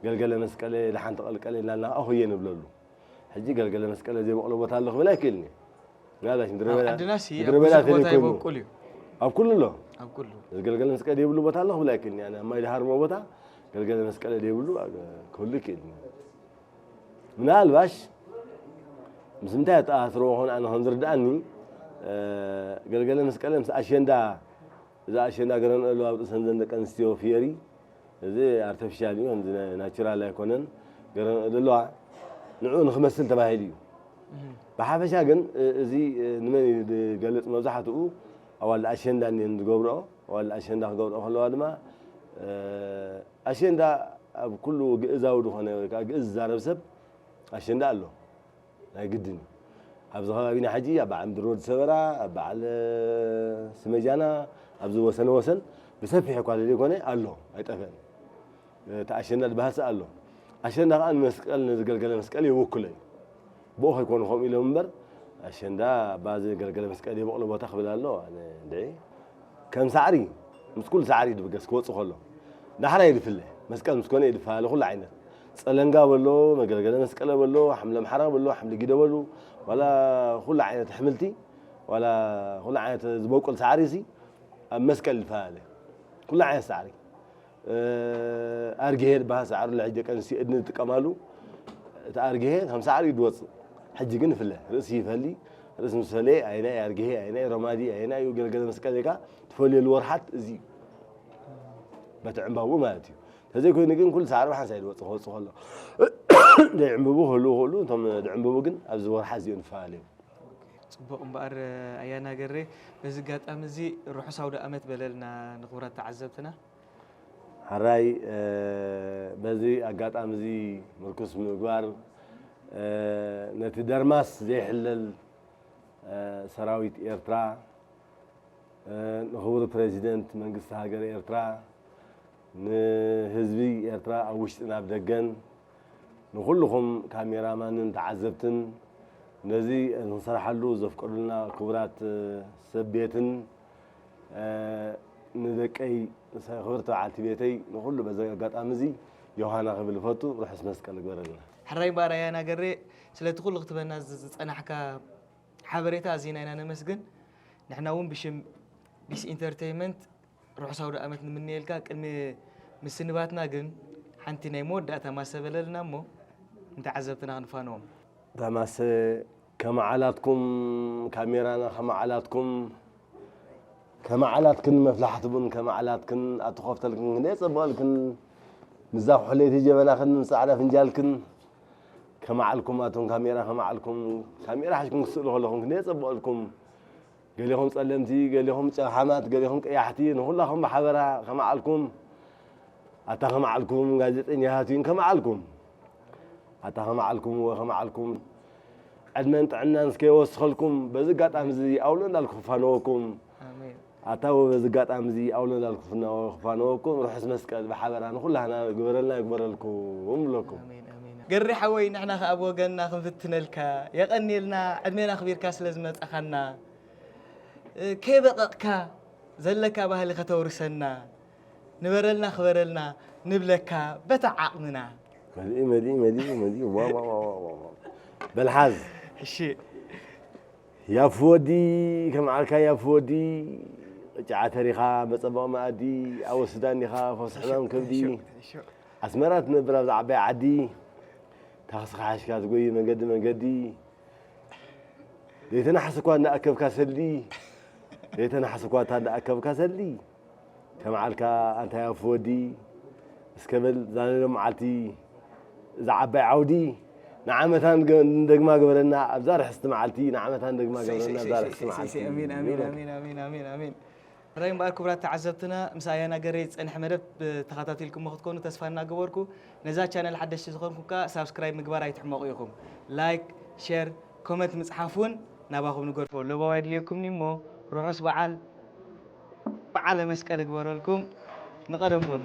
ገልገለ መስቀለ፣ ደሓን ተቐልቀለ ኢልና ከኣ ሆየ ንብለሉ። ሕጂ ገልገለ መስቀለ ዘይበቕሎ ቦታ ኣሎ ክብል ኣይክእልን እየ። ምናልባሽ ምድረ ኣብ በዳ፣ ዓድናሲ ኣብ ምድረ በዳ ብዙሕ ቦታ ተለይኮይኑ። ይበቁል እዩ። ኣብ ኩሉ ኣሎ። ኣብ ኩሉ። እዚ ገልገለ መስቀል ዘይብሉ ቦታ ኣሎ ክብል ኣይክእልን እየ። ኣነ ኣብ ማይ ደሃርሞ ቦታ ገልገለ መስቀለ ዘይብሉ ክህሉ ይክእል እዩ። ምናልባሽ ምስ ምንታይ ኣተኣሳስርዎ ኾን ኣነ ከም ዝርድኣኒ፣ እ፣ ገልገለ መስቀለ ምስ ኣሸንዳ፣ እዚ ኣሸንዳ ገረን ኣለዋ ኣብ ርእሰን ዘን ደቂ ኣንስትዮ ፍየሪ፣ እዚ ኣርተፊሻል እዩ፣ ከምዚ ናይ ናቹራል ኣይኮነን። ገረን ኣለዋ፣ ንዕኡ ንክመስል ተባሂሉ እዩ። ብሓፈሻ ግን፣ እ፣ እዚ፣ እ፣ ንመን እዩ ዝገልጽ? መብዛሕትኡ ኣዋልድ ኣሸንዳ እየን ዝገብርኦ። ኣዋልድ ኣሸንዳ ክገብርኦ ከለዋ ድማ፣ እ፣ ኣሸንዳ ኣብ ኩሉ ግእዛዊ ዝኾነ ወይ ከዓ ግእዝ ዝዛረብ ሰብ ኣሸንዳ ኣሎ። ናይ ግድን እዩ። ኣብዚ ከባቢና ሕጂ ኣብ በዓል ምድሪ ወዲ ሰበራ፣ ኣብ በዓል ስመጃና፣ ኣብዚ ወሰን ወሰን ብሰፊሕ እኳ ዘይኮነ ኣሎ፣ ኣይጠፍአን። እቲ ኣሸንዳ ዝበሃል ኣሎ። ኣሸንዳ ከዓ ንመስቀል፣ ነዚ ገልገለ መስቀል የወክሎ እዩ። ብኡ ከይኮኑ ከምኡ ኢሎም እምበር፣ ኣሸንዳ ባዚ ገልገለ መስቀል የበቕሎ ቦታ ክብል ኣሎ። ኣነ እንድዒ ከም ሳዕሪ፣ ምስ ኩሉ ሳዕሪ ድብገስ ክወፅእ ከሎ። ዳሕራይ ድፍለ፣ መስቀል ምስ ኮነ እዩ ድፈላለ ኩሉ ዓይነት። ጸለንጋ በሎ፣ መገልገለ መስቀለ በሎ፣ ሓምለ ምሓራ በሎ፣ ሓምለ ጊደ በሉ፣ ዋላ ኩሉ ዓይነት ኣሕምልቲ፣ ዋላ ኩሉ ዓይነት ዝበቁል ሳዕሪ ሲ ኣብ መስቀል ይፈላለ። ኩሉ ዓይነት ሳዕሪ። እ፣ ኣርግሄ ዝበሃል ሳዕሪ ኣሎ፣ ሕጂ ደቂ ኣንስትዮ እድኒ ዝጥቀማሉ። እቲ ኣርግሄ ከም ሳዕሪ እዩ ዝወፅእ። ሕጂ ግን ይፍለ። ርእሲ ይፈሊ። ርእሲ ምስ ፈለየ፣ ኣየናይ ኣርግሄ፣ ኣየናይ ረማዲ፣ ኣየናይ እዩ ገልገለ መስቀል ኢልካ ትፈልየሉ ወርሓት እዚ እዩ። በቲ ዕምባብኡ ማለት እዩ። ተዘይኮይኑ ግን ኩሉ ሳዕሪ ብሓንሳእ እዩ ዝወፅእ ክወፅእ ከሎ። ደይዕምብቡ ክህልዉ ይኽእሉ፣ እቶም ደዕምብቡ ግን ኣብዚ ወርሓት እዚኦም ይፈላለዩ። ጽቡቕ እምበኣር ኣያና ገሬ፣ በዚ ኣጋጣሚ እዚ ርሑስ ኣውደ ኣመት በለልና ንኽቡራት ተዓዘብትና። ሕራይ፣ እ፣ በዚ ኣጋጣሚ እዚ ምርኩስ ምግባር፣ እ፣ ነቲ ደርማስ ዘይሕለል፣ እ፣ ሰራዊት ኤርትራ፣ እ፣ ንኽቡር ፕሬዚደንት መንግስቲ ሃገር ኤርትራ፣ ንህዝቢ ኤርትራ ኣብ ውሽጥን ኣብ ደገን፣ ንኹልኹም ካሜራማንን ተዓዘብትን፣ ነዚ ንሰርሓሉ ዘፍቀዱልና ክቡራት ሰብ ቤትን፣ እ፣ ንደቀይ፣ ክብርቲ በዓልቲ ቤተይ፣ ንኹሉ በዚ ኣጋጣሚ እዚ ዮሃና ክብል እፈቱ፣ ርሑስ መስቀል ይግበረልና። ሕራይ እምበኣር ኣያና ገሬ፣ ስለቲ ኩሉ ክትበና ዝ-፣ ዝጸናሕካ ሓበሬታ ኣዚና ኢና ነመስግን። ንሕና እውን ብሽም ቢስ ኢንተርቴይንመንት ርሑስ ኣውደ ኣመት ንምነየልካ። ቅድሚ ምስንባትና ግን ሓንቲ ናይ መወዳእታ ማሰ በለልና እሞ ንተዓዘብትና ክንፋንዎም። እታ ማሰ ከመዓላትኩም፣ ካሜራና ከመዓላትኩም፣ ከመዓላትክን መፍላሕቲ ቡን ከመዓላትክን ኣተኾፍተልክን ክንደይ ጸብቐልክን፣ ምዛ ኩሕለይቲ ጀበናኽን ጻዕዳ ፍንጃልክን፣ ከመዓልኩም ኣቱም ካሜራ ከመዓልኩም ካሜራ ሓሽኩም ክትስእሉ ከለኹም ክንደይ የጸብቐልኩም። ገሊኹም ጸለምቲ፣ ገሊኹም ጨሓማት፣ ገሊኹም ቀያሕቲ፣ ንኹላኹም ብሓበራ ከመዓልኩም። ኣታ ከመዓልኩም ጋዜጠኛታት እውን ከመዓልኩም። ኣታ ከመዓልኩም ወከመዓልኩም። ዕድመን ጥዕናን እስከ ይወስኸልኩም። በዚ ኣጋጣሚ እዚ ኣውሎ እንዳልኩ ክፋነወኩም። ኣሜን። ኣታ ወበዚ ኣጋጣሚ እዚ ኣውሎ እንዳልኩ ክፋነወኩም። ርሑስ መስቀል ብሓበራ ንኹላህና ግበረልና ይግበረልኩም እብለኩም። ኣሜን፣ ኣሜን። ገሪ ሓወይ ንሕና ከኣ ብወገንና ክንፍትነልካ የቐንየልና ዕድሜና ኣኽቢርካ ስለ ዝመጻኻና። እ፣ ከይበቐቕካ ዘለካ ባህሊ ከተውርሰና፣ ንበረልና ክበረልና ንብለካ በታ ዓቕምና። መሊኡ፣ መሊኡ፣ መሊኡ፣ መሊኡ። ዋ፣ ዋ፣ ዋ፣ ዋ፣ ዋ፣ ዋ። በልሓዝ። እሺ። ያፉ ወዲ፣ ከም ዓርካ ያፉ ወዲ፣ ቅጫ ዓተር ኢኻ፣ መጸበቒ መኣዲ፣ ኣወ ሱዳን ኢኻ፣ ፈውሲ ሕማም ከብዲ። እሺ፣ እሺ። ኣስመራ ትነብር ኣብዛ ዓባይ ዓዲ፣ ታኽስኻ ሓሽካ ትጎይ መንገዲ መንገዲ። ዘይተናሕስ እኳ እንዳኣከብካ ሰልዲ፣ ዘይተናሕስ እኳ እታ እንዳኣከብካ ሰልዲ። ከም ዓልካ ኣንታ ያፉ ወዲ፣ እስከ በል ዛለሎ መዓልቲ እዛ ዓባይ ዓውዲ ንዓመታ ንገ-፣ ንደግማ ግበረና ኣብዛ ርሕስቲ መዓልቲ፣ ንዓመታ ንደግማ ግበረና ኣብዛ ርሕስቲ መዓልቲ። ኣሜን፣ ኣሜን፣ ኣሜን፣ ኣሜን፣ ኣሜን፣ ኣሜን። ራይ እምበኣር ክቡራት ተዓዘብትና፣ ምስ ኣያና ገሬ ዝጸንሐ መደብ ተኸታቲልኩሞ ክትኮኑ ተስፋ እናገበርኩ፣ ነዛ ቻነል ሓደሽቲ ዝኾንኩም ከኣ ሳብስክራይብ ምግባር ኣይትሕመቑ ኢኹም። ላይክ፣ ሼር፣ ኮመንት ምጽሓፍ እውን ናባኹም ንገድፎ። ለበዋ የድልየኩምኒ እሞ ርሑስ በዓል፣ በዓለ መስቀል እግበረልኩም። ንቐደም በሉ።